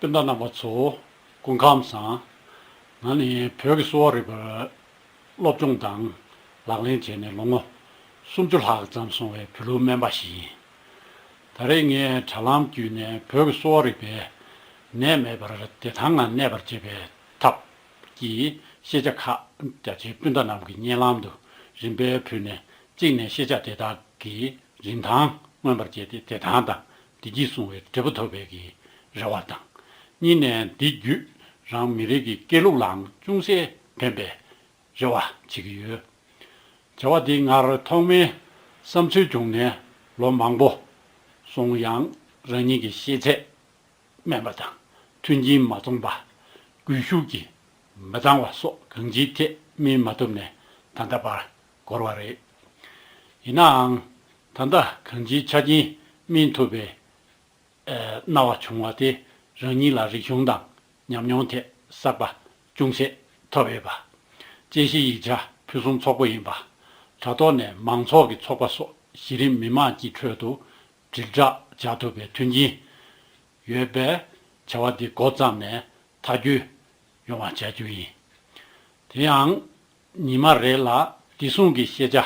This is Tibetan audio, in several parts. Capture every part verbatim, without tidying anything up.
སྤུན་ཟླ་རྣམ་པ་ཚོ་སྐུ་ཁམས་བཟང་། ང་ནི་བོད་ཀྱི་གསོ་བ་རིག་པར་སློབ་སྦྱོང་དང་ལག་ལེན་བྱས་ནས་ལོ་ངོ་སུམ་ཅུ་ལྷག་ཙམ་སོང་བའི་བོད་ལུགས་སྨན་པ་ཞིག་ཡིན། ད་རེས་ངས་དྲ་ལམ་བརྒྱུད་ནས་བོད་ཀྱི་གསོ་བ་རིག་པའི་ནད་མེད་པར་བདེ་ཐང་ངང་གནས་པར་བྱེད་པའི་ཐབས་ཀྱི་ཤེས་བྱ་ཁག་རྒྱ་ཆེའི་སྤུན་ཟླ་རྣམས་ཀྱི་སྙན་ལམ་དུ་རིམ་པས་ཕུལ་ནས། གཅིག་ནས་ཤེས་བྱ་དེ་དག་གི་རིན་ཐང་མངོན་པར་བྱས་ཏེ། བདེ་ཐང་དང་བདེ་སྐྱིད་སྲུང་བའི་འབྲས་བུ་ཐོབ་པའི་གི་རེ་བ་དང་། གཉིས་ནས་འདི་བརྒྱུད་རང་མི་རིགས་ཀྱི་སྐད་ལུགས་ལའང་ཅུང་ཟད་ཕན་པའི་རེ་བ་བྱེད་ཀྱི་ཡོད། བྱ་བ་འདི་སྔར་ཐོག་མའི་བསམ་ཚུལ་བྱུང་ནས་ལོ་མང་པོ་སོང་ཡང་། རང་ཉིད་ཀྱི་ཤེས་ཚད་དམན་པ་དང་། མཐུན་རྐྱེན་མ་འཛོམས་པ། སྒུལ་ཤུགས་ཀྱིས་མི་འདང་བ་སོགས་གང་ཅིའི་ཐད་སྨིན་མ་ཐུབ་ནས་ད་ལྟ་བར་འགོར་བ་རེད། ཡིན་ནའང་། ད་ལྟ་གང་ཅིའི་ཆ་རྐྱེན་སྨིན་ཐུབ་པའི་ཨ་སྣང་བ་བྱུང་བ་དེ་རང་ཉིད་ལ་རིག་གཞུང་དང་ཉམས་མྱོང་ཐད་བསགས་པ་ཅུང་ཟད་ཐོབ་ཡོད་པ། དཔྱད་གཞི་ཡིག་ཆ་ཕུན་སུམ་ཚོགས་པོ་ཡིན་པ། དྲ་ཐོག་ནས་མང་ཚོགས་ཀྱི་ཚོགས་པ་སོགས་གཞི་རིམ་མི་མང་གི་ཁྲོད་དུ་དྲིལ་བསྒྲགས་བྱ་ཐུབ་པའི་མཐུན་རྐྱེན་ཡོད་པས། བྱ་བ་འདི་འགོ་བརྩམས་ནས་མཐའ་འཁྱོལ་ཡོང་བ་བྱ་རྒྱུ་ཡིན། དེ་ཡང་ཉི་མ་རེ་ལ་བདེ་སྲུང་གི་ཤེས་བྱ་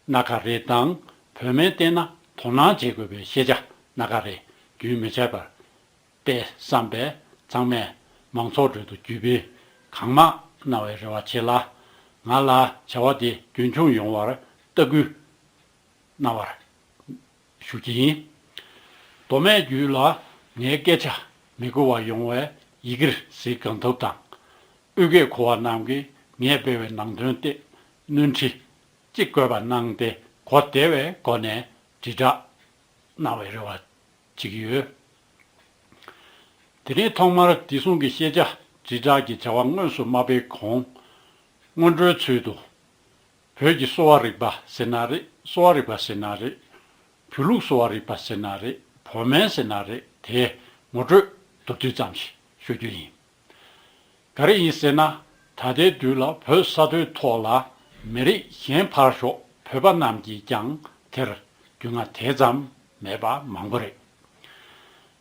སྣ་ཁ་རེ་དང་། བོད་སྨན་བསྟེན་ན་དོ་སྣང་བྱེད་དགོས་པའི་ཤེས་བྱ་སྣ་ཁ་རེ་རྒྱུན་མི་ཆད་པར་སྤེལ་བསམ་པས། ཚང་མས་མང་ཚོགས་ཁྲོད་དུ་བརྒྱུད་སྤེལ་གང་མང་གནང་བའི་རེ་བ་ཆེ་ལ། ང་ལ་བྱ་བ་དེ་རྒྱུན་འཁྱོངས་ཡོང་བར་ལྟ་སྐུལ་གནང་བར་ཞུ་རྒྱུ་ཡིན། མདོ་སྨད་བརྒྱུད་ལ་ངའི་སྐད་ཆ་མི་གོ་བ་ཡོང་བས་ཡི་གེར་གཟིགས་གང་ཐུབ་དང་། དབུས་སྐད་གོ་བ་རྣམས་ཀྱིས་ངས་སྤེལ་བའི་ནང་དོན་ཏེ་སྣོན་འཕྲི་གཅིག་བཀོད་པ་གནང་སྟེ། གོ་བདེ་བའི་སྒོ་ནས་དྲིལ་བསྒྲགས་གནང་བའི་རེ་བ་བྱེད་ཀྱི་ཡོད། དེ་ནས་ཐོག་མར་བདེ་སྲུང་གི་ཤེས་བྱ་དྲིལ་བསྒྲགས་ཀྱི་བྱ་བ་དངོས་སུ་མ་སྤེལ་གོང་། སྔོན་འགྲོའི་ཚུལ་དུ། བོད་ཀྱི་གསོ་བ་རིག་པ་ཟེར་ན་རེད། གསོ་བ་རིག་པ་ཟེར་ན་རེད། བོད་ལུགས་གསོ་བ་རིག་པ་ཟེར་ན་རེད། བོད་སྨན་ཟེར་ན་རེད། དེའི་ངོ་སྤྲོད་མདོར་བསྡུས་ཙམ་ཞིག་ཞུ་རྒྱུ་ཡིན། ག་རེ་ཡིན་ཟེར་ན། ད་ལྟའི་དུས་ལ་བོད་ས་མཐོའི་ཐོག་ལ་མི་རིགས་གཞན་ཕར་ཞོག་བོད་པ་རྣམས་ཀྱིས་ཀྱང་དེར་རྒྱུས་མངའ་དེ་ཙམ་མེད་པ་མང་པོ་རེད།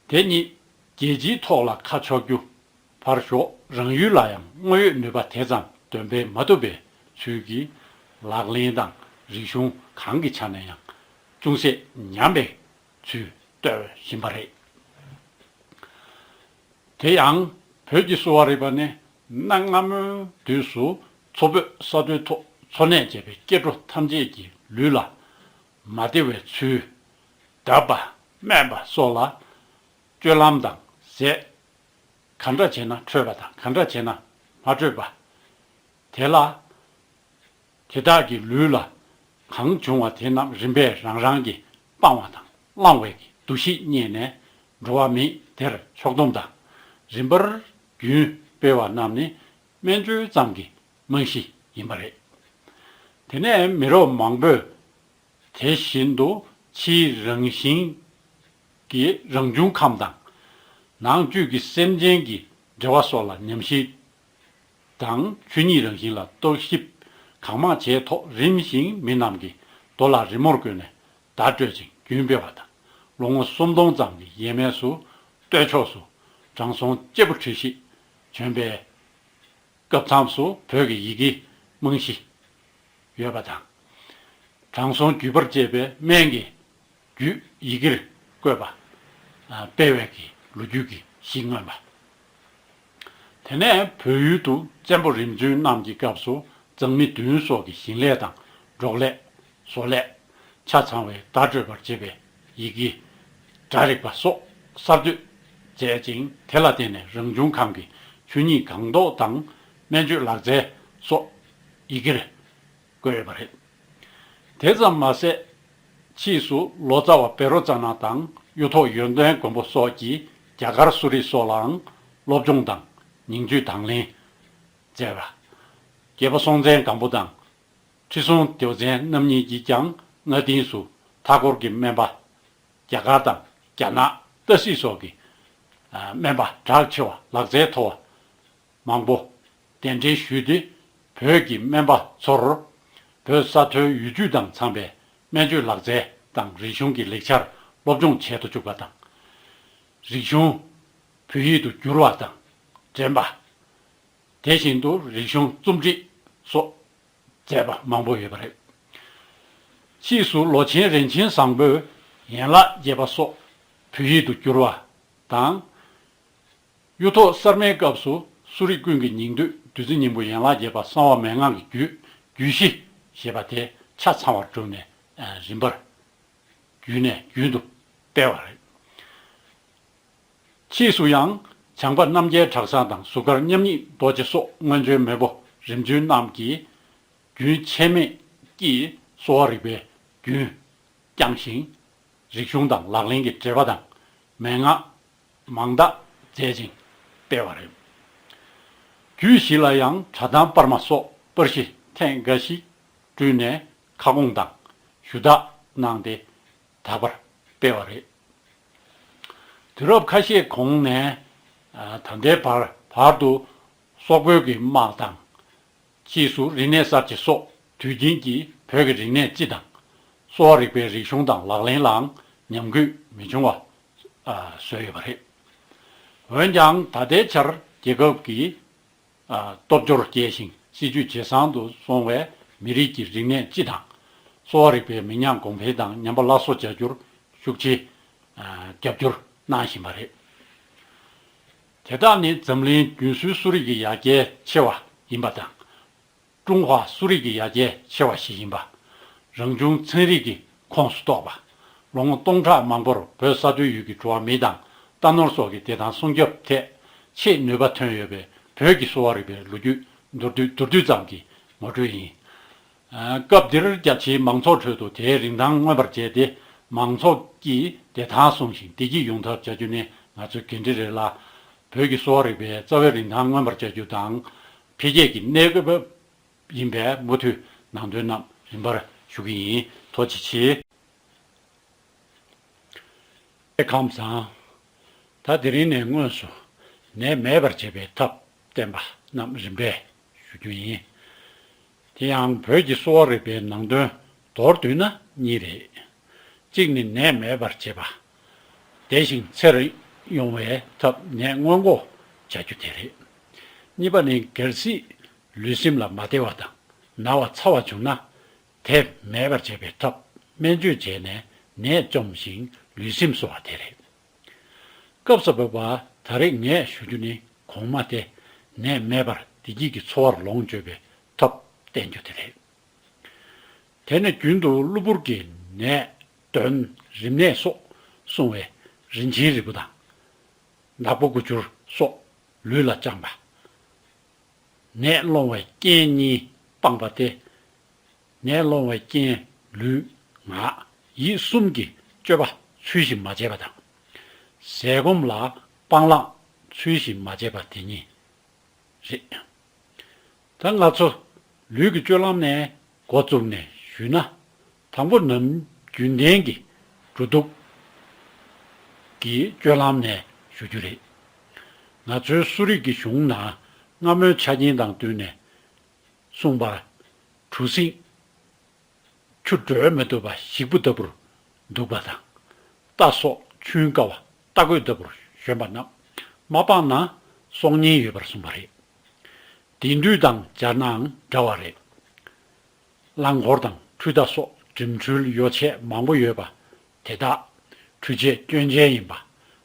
དེ་ཉིད་རྒྱལ་སྤྱིའི་ཐོག་ལ་ཁ་ཕྱོགས་རྒྱུ་ཕར་ཞོག་རང་ཡུལ་ལ་ཡང་དངོས་ཡོད་ནུས་པ་དེ་ཙམ་འདོན་སྤེལ་མ་ཐུབ་པའི་ཚུལ་གྱིས། ལག་ལེན་དང་རིག་གཞུང་གང་གི་ཆ་ནས་ཡང་ཅུང་ཟད་ཉམས་པའི་ཚུལ་སྟོན་བཞིན་པ་རེད། དེ་ཡང་བོད་ཀྱི་གསོ་བ་རིག་པ་ནི་གནའ་སྔ་མོའི་དུས་སུ་མཚོ་བོད་ས་མཐོའི་ཐོག་འཚོ་གནས་བྱས་པའི་སྐྱེ་འགྲོ་ཐམས་ཅད་ཀྱི་ལུས་ལ་མ་བདེ་བའི་ཚུལ། འདག་པ་སྨན་པ་སོགས་ལ་སྤྱོད་ལམ་དང་ཟས་ག་འདྲ་བྱས་ན་འཕྲོད་པ་དང་། ག་འདྲ་བྱས་ན་མ་འཕྲོད་པ། དེ་ལ། དེ་དག་གི་ལུས་ལ་གང་བྱུང་བ་དེ་རྣམས་རིམ་པས་རང་རང་གིས་སྤང་བ་དང་བླང་བའི་འདུ་ཤེས་རྙེད་ནས། འགྲོ་བ་མི་དེར་ཕྱོགས་སྡོམ་དང་རིམ་པར་རྒྱུན་སྤེལ་བ་རྣམས་ནི་སྨན་བཅོས་ཙམ་གྱི་རྨང་གཞི་ཡིན་པ་རེད། དེ་ནས་མི་རབས་མང་པོས་དེ་བཞིན་དུ་ཕྱིའི་རང་བཞིན་གྱི་རང་བྱུང་ཁམས་དང་། ནང་བཅུད་ཀྱི་སེམས་ཅན་གྱི་འབྲེལ་བ་སོགས་ལ་ཉམས་ཞིབ་དང་། ཆོས་ཉིད་རང་བཞིན་ལ་རྟོག་ཞིབ་གང་མང་བྱས་ཐོག་རིམ་བཞིན་མི་རྣམས་ཀྱིས་རྡོ་ལ་རི་མོར་བཀོད་ནས་བརྡ་སྤྲོད་ཅིང་རྒྱུན་སྤེལ་བ་དང་། ལོ་ངོ་སུམ་སྟོང་ཙམ་གྱི་ཡས་མས་སུ་སྟོད་ཕྱོགས་སུ་དྲང་སྲོང་གཅེར་བུ་འཁྲིད་གཞིས་བྱོན་པའི་སྐབས་མཚམས་སུ་བོད་ཀྱི་ཡི་གེའི་རྨང་གཞི་ཡོད་པ་དང་། དྲང་སྲོང་བརྒྱུད་པར་བཅས་པའི་སྨན་གྱི་རྒྱུད་ཡི་གེར་བཀོད་པ། ཨ། སྤེལ་བའི་གི་ལོ་རྒྱུས་ཀྱི་གཞི་མངོན་པ། དེ་ནས་བོད་ཡུལ་དུ་བཙན་པོ་རིམ་བྱོན་རྣམས་ཀྱི་སྐབས་སུ་མཛངས་མི་བདུན་སོགས་ཀྱི་ཞིང་ལས་དང་འབྲོག་ལས། བཟོ་ལས། ཆ་ཚང་བའི་བརྡ་སྤྲོད་པར་བྱེད་པའི་ཡི་གེ། སྒྲ་རིག་པ་སོགས་གསར་གཏོད་མཛད་ཅིང་། དེ་ལ་བརྟེན་ནས་རང་བྱུང་ཁམས་ཀྱི་ཆོས་ཉིད་སྒང་ཐོག་དང་། སྨན་བཅོས་ལག་རྩལ་སོགས་ཡི་གེར་བཀོད་ཡོད་པ་རེད། དེ་ཙམ་མ་ཟད། ཕྱིས་སུ་ལོ་ཙཱ་བ་བཻ་རོ་ཙ་ན་དང་གཡུ་ཐོག་ཡོན་ཏན་མགོན་པོ་སོགས་ཀྱིས་རྒྱ་གར་སུ་རི་སོགས་ལའང་སློབ་སྦྱོང་དང་ཉིང་བཅུད་དང་ལེན་མཛད་པ། རྒྱལ་པོ་སྲོང་བཙན་སྒམ་པོ་དང་ཁྲི་སྲོང་ལྡེའུ་བཙན་རྣམ་གཉིས་ཀྱིས་ཀྱང་སྔ་རྟིང་སུ་མཐའ་འཁོར་གྱི་སྨན་པ། རྒྱ་གར་དང་རྒྱ་ནག་ཏ་སི་སོགས་ཀྱི་སྨན་པ་གྲགས་ཆེ་བ། ལག་རྩལ་མཐོ་བ་མང་པོ་གདན་འདྲེན་ཞུས་ཏེ། བོད་ཀྱི་སྨན་པ་ཚོར་བོད་ས་མཐོའི་ཡུལ་རྒྱུད་དང་འཚམ་པའི་སྨན་བཅོས་ལག་རྩལ་དང་རིག་གཞུང་གི་ལེགས་ཆར་སློབ་སྦྱོང་བྱེད་དུ་བཅུག་པ་དང་། རིག་གཞུང་ བོད་ཡིག་ཏུ་བསྒྱུར་བ་དང་འདྲེན་པ། དེ་བཞིན་དུ་རིག་གཞུང་རྩོམ་སྒྲིག་སོགས་མཛད་པ་མང་པོ་ཡོད་པ་རེད། ཕྱིས་སུ་ལོ་ཆེན་རིན་ཆེན་བཟང་པོས་ཡན་ལག་བརྒྱད་པ་སོགས་བོད་ཡིག་ཏུ་བསྒྱུར་བ་དང་། གཡུ་ཐོག་གསར་མའི་སྐབས་སུ་གསོ་རིག་ཀུན་གྱི་སྙིང་བསྡུས་བདུད་རྩི་སྙིང་པོ་ཡན་ལག་བརྒྱད་པ་གསང་བ་མན་ངག་གི་རྒྱུད་རྒྱུད་བཞི་ཞེས་པ་དེ་ཆ་ཚང་བར་གྲུབ་ནས་རིམ་པར་རྒྱུད་ནས་རྒྱུན་དུ་སྤེལ་བ་རེད། ཕྱིས་སུ་ཡང་བྱམས་པ་རྣམ་རྒྱལ་གྲྭ་ཚང་དང་ཟུར་མཁར་མཉམ་ཉིད་རྡོ་རྗེ་སོགས་སྔོན་བྱོན་མེས་པོ་རིམ་བྱོན་རྣམས་ཀྱིས་རྒྱུན་ཆད་མེད་ཀྱིས་གསོ་བ་རིག་པའི་རྒྱུན་བསྐྱངས་ཤིང་། རིག་གཞུང་དང་ལག་ལེན་གྱི་འགྲེལ་པ་དང་མན་ངག་མང་དག་མཛད་ཅིང་སྤེལ་བ་རེད། རྒྱུད་བཞི་ལ་ཡང་གྲྭ་ཐང་པར་མ་སོགས་པར་གཞི་ཐེངས་འགའ་ཞིག་བསྐྲུན་ནས་ཁ་སྐོང་དང་ཞུ་དག་གནང་སྟེ་དག་པར་སྤེལ་བ་རེད། དུས་རབས་ཁ་ཤས་གོང་ནས་ད་ལྟའི་བར་བར་དུ་སོག་པོའི་གི་དམག་དང་། ཕྱིས་སུ་རིག་གནས་གསར་བརྗེ་སོགས་དུས་རྒྱུན་གྱི་བོད་ཀྱི་རིག་གནས་སྤྱི་དང་། གསོ་བ་རིག་པའི་རིག་གཞུང་དང་ལག་ལེན་ལའང་ཉམས་རྒུད་མི་འབྱུང་བ་བཟོས་ཡོད་པ་རེད། འོན་ཀྱང་ད་ལྟའི་ཆར་རྒྱལ་ཁབ་ཀྱི་སྟོབས་འབྱོར་རྒྱས་ཤིང་སྲིད་ཇུས་ཇེ་བཟང་དུ་སོང་བས་མི་རིགས་ཀྱི་རིག་གནས་སྤྱི་དང་། གསོ་བ་རིག་པའི་མིང་ཉག་གོང་འཕེལ་དང་ཉམས་པ་སླར་གསོ་བྱ་རྒྱུར་ཤུགས་ཆེ་རྒྱབ་སྐྱོར་གནང་བཞིན་པ་རེད། དེ་དག་ནི་འཛམ་གླིང་རྒྱུན་སྲོལ་གསོ་རིག་གི་ཡ་གྱལ་ཆེ་བ་ཡིན་པ་དང་། ཀྲུང་ཧྭ་གསོ་རིག་གི་ཡ་གྱལ་ཆེ་བ་ཞིག་ཡིན་པ། རང་བྱུང་ཚན་རིག་གི་ཁོངས་སུ་གཏོགས་པ། ལོ་ངོ་སྟོང་ཕྲག་མང་པོར་བོད་ས་མཐོའི་ཡུལ་གྱི་འགྲོ་བ་མི་དང་རྟ་ནོར་སོགས་ཀྱི་བདེ་ཐང་སྲུང་སྐྱོབ་ཐད་ཆེས་ནུས་པ་ཐོན་ཡོད་པའི་བོད་ཀྱི་གསོ་བ་རིག་པའི་ལོ་རྒྱུས་མདོར་བསྡུས་མདོར་བསྡུས་ཙམ་གྱི་ངོ་སྤྲོད་ཡིན། སྐབས་འདིར་རྒྱ་ཆེའི་མང་ཚོགས་ཁྲོད་དུ་དེའི་རིན་ཐང་མངོན་པར་བྱས་ཏེ། མང་ཚོགས་ཀྱིས་བདེ་ཐང་སྲུང་ཞིང་བདེ་སྐྱིད་ཡོང་ཐབས་བྱ་རྒྱུ་ནི་ང་ཚོའི་འགན་འཁྲི་རེད་ལ། བོད་ཀྱི་གསོ་བ་རིག་པའི་རྩ་བའི་རིན་ཐང་མངོན་པར་བྱ་རྒྱུ་དང་། འཕེལ་རྒྱས་ཀྱི་གནས་བབ་ཡིན་པས་མུ་མཐུད་ནང་དོན་རྣམས་རིམ་པར་ཞུ་གི་ཡིན། ཐུགས་རྗེ་ཆེ། ཁམས་བཟང་། ད་དེ་རིང་ནས་དངོས་སུ་ནད་མེད་པར་བྱེད་པའི་ཐབས་བསྟན་པ་རྣམས་རིམ་པས་ཞུ་རྒྱུ་ཡིན། དེ་ཡང་བོད་ཀྱི་གསོ་བ་རིག་པའི་ནང་དོན་མདོར་བསྡུས་ན་གཉིས་རེད། གཅིག་ནི་ནད་མེད་པར་བྱེད་པ། བདེ་ཞིང་ཚེ་རིང་ཡོང་བའི་ཐབས་ནད་སྔོན་འགོག་བྱ་རྒྱུ་དེ་རེད། གཉིས་པ་ནི་གལ་སྲིད་ལུས་སེམས་ལ་མ་བདེ་བ་དང་ན་བ་ཚ་བ་བྱུང་ན། དེ་མེད་པར་བྱེད་པའི་ཐབས་སྨན་བཅོས་བྱས་ནས་ནད་བཅོམ་ཞིང་ལུས་སེམས་གསོ་བ་དེ་རེད། སྐབས་སུ་བབ་པ་ད་རེས་ངས་ཞུ་རྒྱུ་ནི་གོང་མ་སྟེ་ནད་མེད་པར་བདེ་སྐྱིད་ཀྱི་འཚོ་བར་ལོངས་སྤྱོད་པའི་ཐབས་བསྟན་རྒྱུ་དེ་རེད། དེ་ནི་རྒྱུན་དུ་གློ་བུར་གྱི་ནད་གདོན་རིམས་ནད་སོགས་སྲུང་བའི་རིན་ཆེན་རིལ་བུ་དང་། ནག་པོ་དགུ་སྐྱུར་སོགས་ལུས་ལ་བཅངས་པ། ནད་སློང་བའི་རྐྱེན་གཉིས་སྤངས་པ་སྟེ། ནད་སློང་བའི་རྐྱེན་ལུས་ངག་ཡིད་གསུམ་གྱི་སྤྱོད་པ་ཚུལ་བཞིན་མ་བྱས་པ་དང་། ཟས་སྐོམ་ལ་སྤང་བླང་ཚུལ་བཞིན་མ་བྱས་པ་དེ་གཉིས་རེད། ད་ང་ཚོ་ལུས་ཀྱི་སྤྱོད་ལམ་ནས་འགོ་བཙུགས་ནས་ཞུས་ན། དང་པོ་ནམ་རྒྱུན་ལྡན་གྱི་འགྲོ་འདུག་གི་སྤྱོད་ལམ་ནས་ཞུ་རྒྱུ་རེད། ང་ཚོའི་གསོ་རིག་གི་གཞུང་ནང་སྔ་མོའི་ཆ་རྐྱེན་དང་བསྟུན་ནས་གསུངས་པར། གྲུ་གཟིངས་ཆུ་བགྲོད་མི་ཐུབ་པ་ཞིག་པོ་ལྟ་བུར་འདུག་པ་དང་། རྟ་སོགས་ཆུན་དཀའ་བ་རྟ་རྒོད་ལྟ་བུར་ཞོན་པ་རྣམས་མ་སྤངས་ན་སྲོག་ཉེན་ཡོད་པར་གསུངས་པ་རེད། དེང་དུས་དང་སྦྱར་ནའང་འདྲ་བ་རེད། རླངས་འཁོར་དང་འཕྲུལ་རྟ་སོགས་འགྲིམ་འགྲུལ་ཡོ་ཆས་མང་པོ་ཡོད་པ་དེ་དག་འཕྲུལ་ཆས་སྐྱོན་ཅན་ཡིན་པ།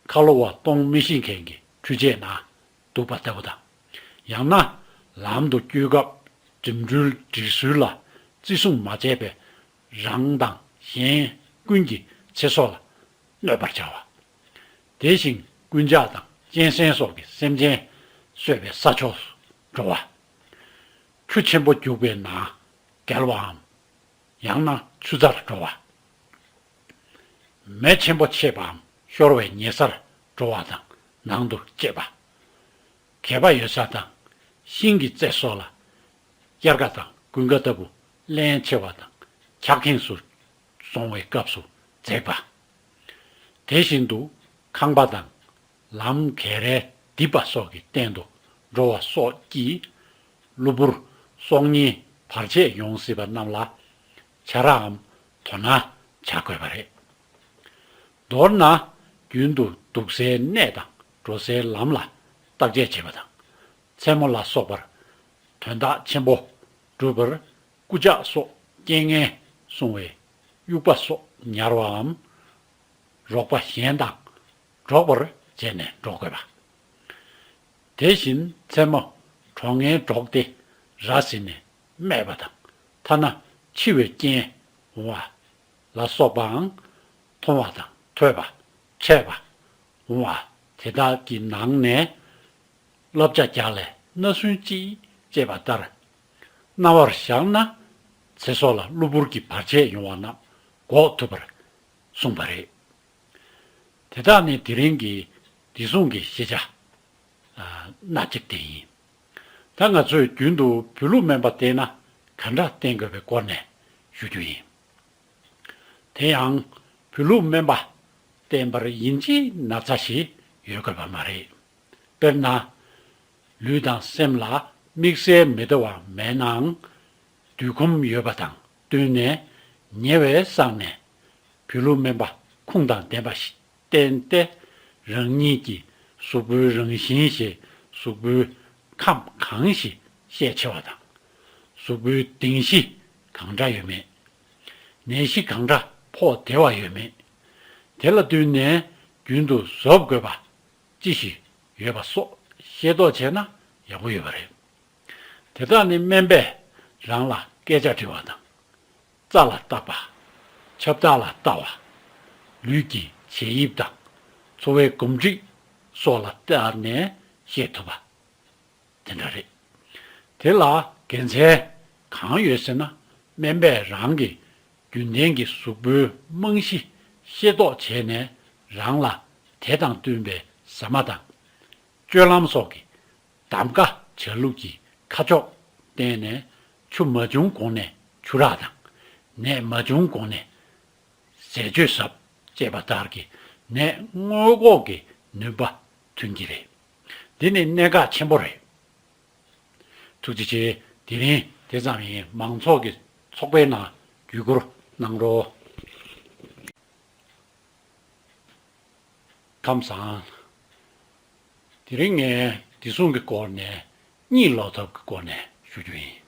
ཁ་ལོ་བ་གཏོང་མི་ཤེས་མཁན་གྱི་འཕྲུལ་ཆས་ནང་འདུག་པ་ལྟ་བུ་དང་། ཡང་ན་ལམ་དུ་སྐྱོད་སྐབས་འགྲིམ་འགྲུལ་སྒྲིག་སྲོལ་ལ་བརྩི་སྲུང་མ་བྱས་པས་རང་དང་གཞན་ཀུན་གྱི་ཚེ་སྲོག་ལ་གནོད་པར་བྱ་བ། དེ་བཞིན་རྐུན་ཇག་དང་གཅན་གཟན་སོགས་ཀྱིས་སེམས་ཅན་གསོད་པའི་ས་ཕྱོགས་སུ་འགྲོ་བ། ཆུ་ཆེན་པོ་རྒྱུག་པའི་ནང་བརྒལ་བའམ། ཡང་ན་ཆུ་རྩར་འགྲོ་བ། མེ་ཆེན་པོ་མཆེད་པའམ་ཤོར་བའི་ཉེ་སར་འགྲོ་བ་དང་ནང་དུ་སྐྱེས་པ། གད་པ་ཡོད་ས་དང་ཤིང་གི་རྩེ་སོགས་ལ་དབྱར་ཁ་དང་དགུན་ཁ་ལྟ་བུ་རླན་ཆེ་བ་དང་འཁྱགས་ཁེངས་སུ་སོང་བའི་སྐབས་སུ་འཛེགས་པ། དེ་བཞིན་དུ་ཁང་པ་དང་ལམ་གད་རས་རྡིབ་པ་སོགས་ཀྱི་སྟེང་དུ་འགྲོ་བ་སོགས་ཀྱིས་གློ་བུར་སྲོག་ཉེན་བར་ཆད་ཡོང་སྲིད་པ་རྣམས་ལ་བྱ་རའམ་དོ་སྣང་བྱ་དགོས་པ་རེད། མདོར་ན་རྒྱུན་དུ་འདུག་སའི་གནས་དང་ འགྲོ་སའི་ལམ་ལ་བརྟག་དཔྱད་བྱེད་པ་དང་། མཚན་མོ་ལ་སོགས་པར་དོན་དག་ཆེན་པོ་སྒྲུབ་པར་རྐུ་ཇག་སོགས་རྐྱེན་ངན་སྲུང་བའི་དབྱུག་པ་སོགས་ཉར་བའམ། རོགས་པ་གཞན་དང་འགྲོགས་པར་བྱས་ནས་འགྲོ་དགོས་པ། དེ་བཞིན་མཚན་མོ་གྲོགས་ངན་འགྲོགས་ཏེ་ར་བཟི་ནས་རྨས་པ་དང་། ཐ་ན་འཆི་བའི་རྐྱེན་འོང་བ་ལ་སོགས་པའང་མཐོང་བ་དང་ཐོས་པ། འཕྲད་པ། འོང་བ་དེ་དག་གི་ནང་ནས་བསླབ་བྱ་རྒྱག་ལས་སྣ་སུན་ཅིག་ཅེས་པ་ལྟར། རྣ་བར་བཞག་ན་ཚེ་སྲོག་ལ་གློ་བུར་གྱི་བར་ཆད་ཡོང་བ་རྣམས་འགོག་ཐུབ་པར་གསུངས་པ་རེད། དེ་དག་ནི་དེ་རིང་གི་བདེ་སྲུང་གི་ཤེས་བྱ་སྣ་གཅིག་དེ་ཡིན། ད་ང་ཚོས་རྒྱུན་དུ་བོད་ལུགས་སྨན་པ་བསྟེན་ན་ག་འདྲ་བསྟེན་དགོས་པའི་སྐོར་ནས་ཞུ་རྒྱུ་ཡིན། དེ་ཡང་བོད་ལུགས་སྨན་པ་བསྟེན་པར་ཡིན་གཅིག་ན་ཚ་ཞིག་ཡོད་དགོས་པ་མ་རེད། དཔེར་ན། ལུས་དང་སེམས་ལ་དམིགས་བསལ་མི་བདེ་བ་མེད་ནའང་། འདུས་ཁོམ་ཡོད་པ་དང་བསྟུན་ནས་ཉེ་བའི་སང་ནས་བོད་ལུགས་སྨན་པ་ཁུངས་དང་ལྡན་པ་ཞིག་བསྟེན་ཏེ། རང་ཉིད་ཀྱི་གཟུགས་པོའི་རང་བཞིན་ཞེས་གཟུགས་པོའི་ཁམས་གང་ཞིག་ཤས་ཆེ་བ་དང་། གཟུགས་པོའི་གདེང་གཞི་གང་འདྲ་ཡོད་མེད། ནད་གཞི་གང་འདྲ་ཕོག་བདེ་བ་ཡོད་མེད། དེ་ལ་བསྟུན་ནས་རྒྱུན་དུ་གཟབ་དགོས་པ་ཅི་ཞིག་ཡོད་པ་སོགས་ཤེས་རྟོགས་བྱས་ན་ཡག་པོ་ཡོད་པ་རེད། དེ་དག་ནི་སྨན་པས་རང་ལ་སྐད་ཆ་དྲི་བ་དང་། རྩ་ལ་བརྟག་པ། ཁྱབ་བདག་ལ་ལྟ་བ། ལུས་ཀྱི་བྱད་དབྱིབས་དང་འཚོ་བའི་གོམས་འདྲིས་སོགས་ལ་བལྟས་ནས་ཤེས་ཐུབ་པ། དེ་འདྲ་རེད། དེ་ལ་དགེ་མཚན་གང་ཡོད་ཟེར་ན། སྨན་པས་རང་གི་རྒྱུན་ལྡན་གྱི་གཟུགས་པོའི་རྨང་གཞི་ཤེས་རྟོགས་བྱས་ནས། རང་ལ་དེ་དང་བསྟུན་པའི་ཟ་མ་དང་། སྤྱོད་ལམ་སོགས་ཀྱི་གདམ་ག་བྱ་ལུགས་ཀྱི་ཁ་ཕྱོགས་བསྟན་ནས། ཆུ་མ་བྱུང་གོང་ནས་ཆུ་རགས་དང་། ནད་མ་བྱུང་གོང་ནས་ཟས་སྤྱོད་གཟབ་ཅེས་པ་ལྟར་གྱི་ནད་སྔོན་འགོག་གི་ནུས་པ་ཐོན་གྱི་རེད། འདི་ནི་གནད་འགག་ཆེན་པོ་རེད། ཐུགས་རྗེ་ཆེ། དེ་རིང་དེ་ཙམ་ཡིན། མང་ཚོགས་ཀྱི་ཚོགས་པའི་ནང་བརྒྱུད་སྐུར་གནང་རོགས། ཁམས་བཟང་། དེ་རིང་ངས་བདེ་སྲུང་གི་སྐོར་ནས་གཉིད་ལོག་ཐབས་ཀྱི་སྐོར་ནས་ཞུ་རྒྱུ་ཡིན།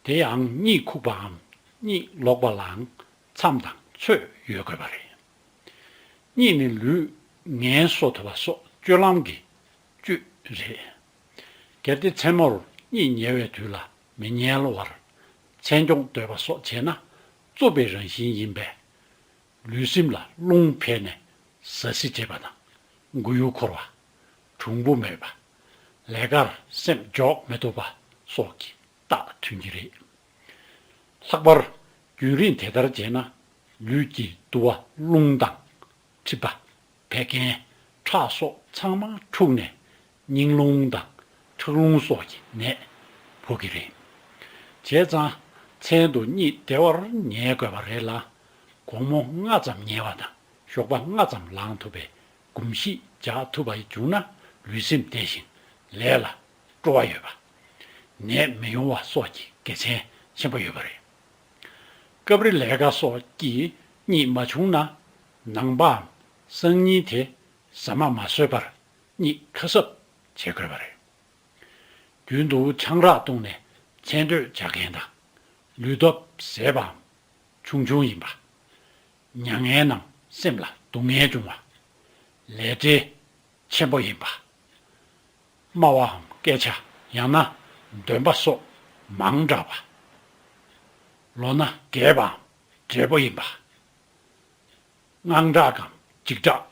དེ་ཡང་གཉིད་ཁུག་པའམ་གཉིད་ལོག་པ་ལའང་མཚམས་དང་ཚོད་ཡོད་དགོས་པ་རེད། གཉིད་ནི་ལུས་ངལ་གསོ་ཐུབ་པ་སོགས་སྤྱོད་ལམ་གྱི་བཅུད་རེད། གལ་ཏེ་མཚན་མོར་གཉིད་ཉལ་བའི་དུས་ལ་མི་ཉལ་བར་མཚན་སྐྱོང་སྡོད་པ་སོགས་བྱས་ན་རྩུབ་པའི་རང་བཞིན་ཡིན་པས། ལུས་སེམས་ལ་རླུང་འཕེལ་ནས་ཟ་ཟི་བྱེད་པ་དང་། མགོ་ཡུ་འཁོར་བ། གྲུང་པོ་མེད་པ། ལས་ཀར་སེམས་འཇོག་མི་ཐུབ་པ་སོགས་ཀྱི་རྟགས་ཐོན་གྱི་རེད། ལྷག་པར་རྒྱུན་རིང་དེ་ལྟར་བྱས་ན་ལུས་ཀྱི་དུ་བ་རླུང་དང་མཁྲིས་པ། བད་ཀན། ཁྲག་སོགས་ཚང་མ་འཁྲུགས་ནས་སྙིང་རླུང་དང་ཁྲག་རླུང་སོགས་ཀྱི་ནད་ཕོག་གི་རེད། བྱས་ཙང་མཚན་དུ་གཉིད་བདེ་བར་ཉལ་དགོས་པ་རེད་ལ། དགོང་མོ་སྔ་ཙམ་ཉལ་བ་དང་ཞོགས་པ་སྔ་ཙམ་ལངས་ཐུབ་པའི་གོམས་གཤིས་འཇགས་ཐུབ་པ་བྱུང་ན་ལུས་སེམས་བདེ་ཞིང་ལས་ལ་སྤྲོ་བ་ཡོད་པ། ནད་མི་ཡོང་བ་སོགས་ཀྱི་དགེ་མཚན་ཆེན་པོ་ཡོད་པ་རེད། སྐབས་རེ་ལས་ཀ་སོགས་ཀྱིས་གཉིད་མ་བྱུང་ན་ནངས་པའམ་སང་ཉིན་དེ་ཟ་མ་མ་ཟོས་པར་གཉིད་ཁ་གསབ་བྱེད་དགོས་པ་རེད། རྒྱུན་དུ་ཆང་རག་བཏུངས་ནས་ཚེ་འདོད་བྱ་མཁན་དང་། ལུས་སྟོབས་ཟད་པའམ་ཆུང་ཆུང་ཡིན་པ། མྱ་ངན་ནམ་སེམས་ལ་སྡུག་བསྔལ་འབྱུང་བ། ལས་བྲེལ་ཆེན་པོ་ཡིན་པ། སྨྲ་བའམ་སྐད་ཆ་ཡང་ན་འདོན་པ་སོགས་མང་དྲགས་པ། ལོ་ན་རྒས་པའམ་བགྲེས་པོ་ཡིན་པ། དངངས་སྐྲག་གམ་འཇིགས་སྐྲག་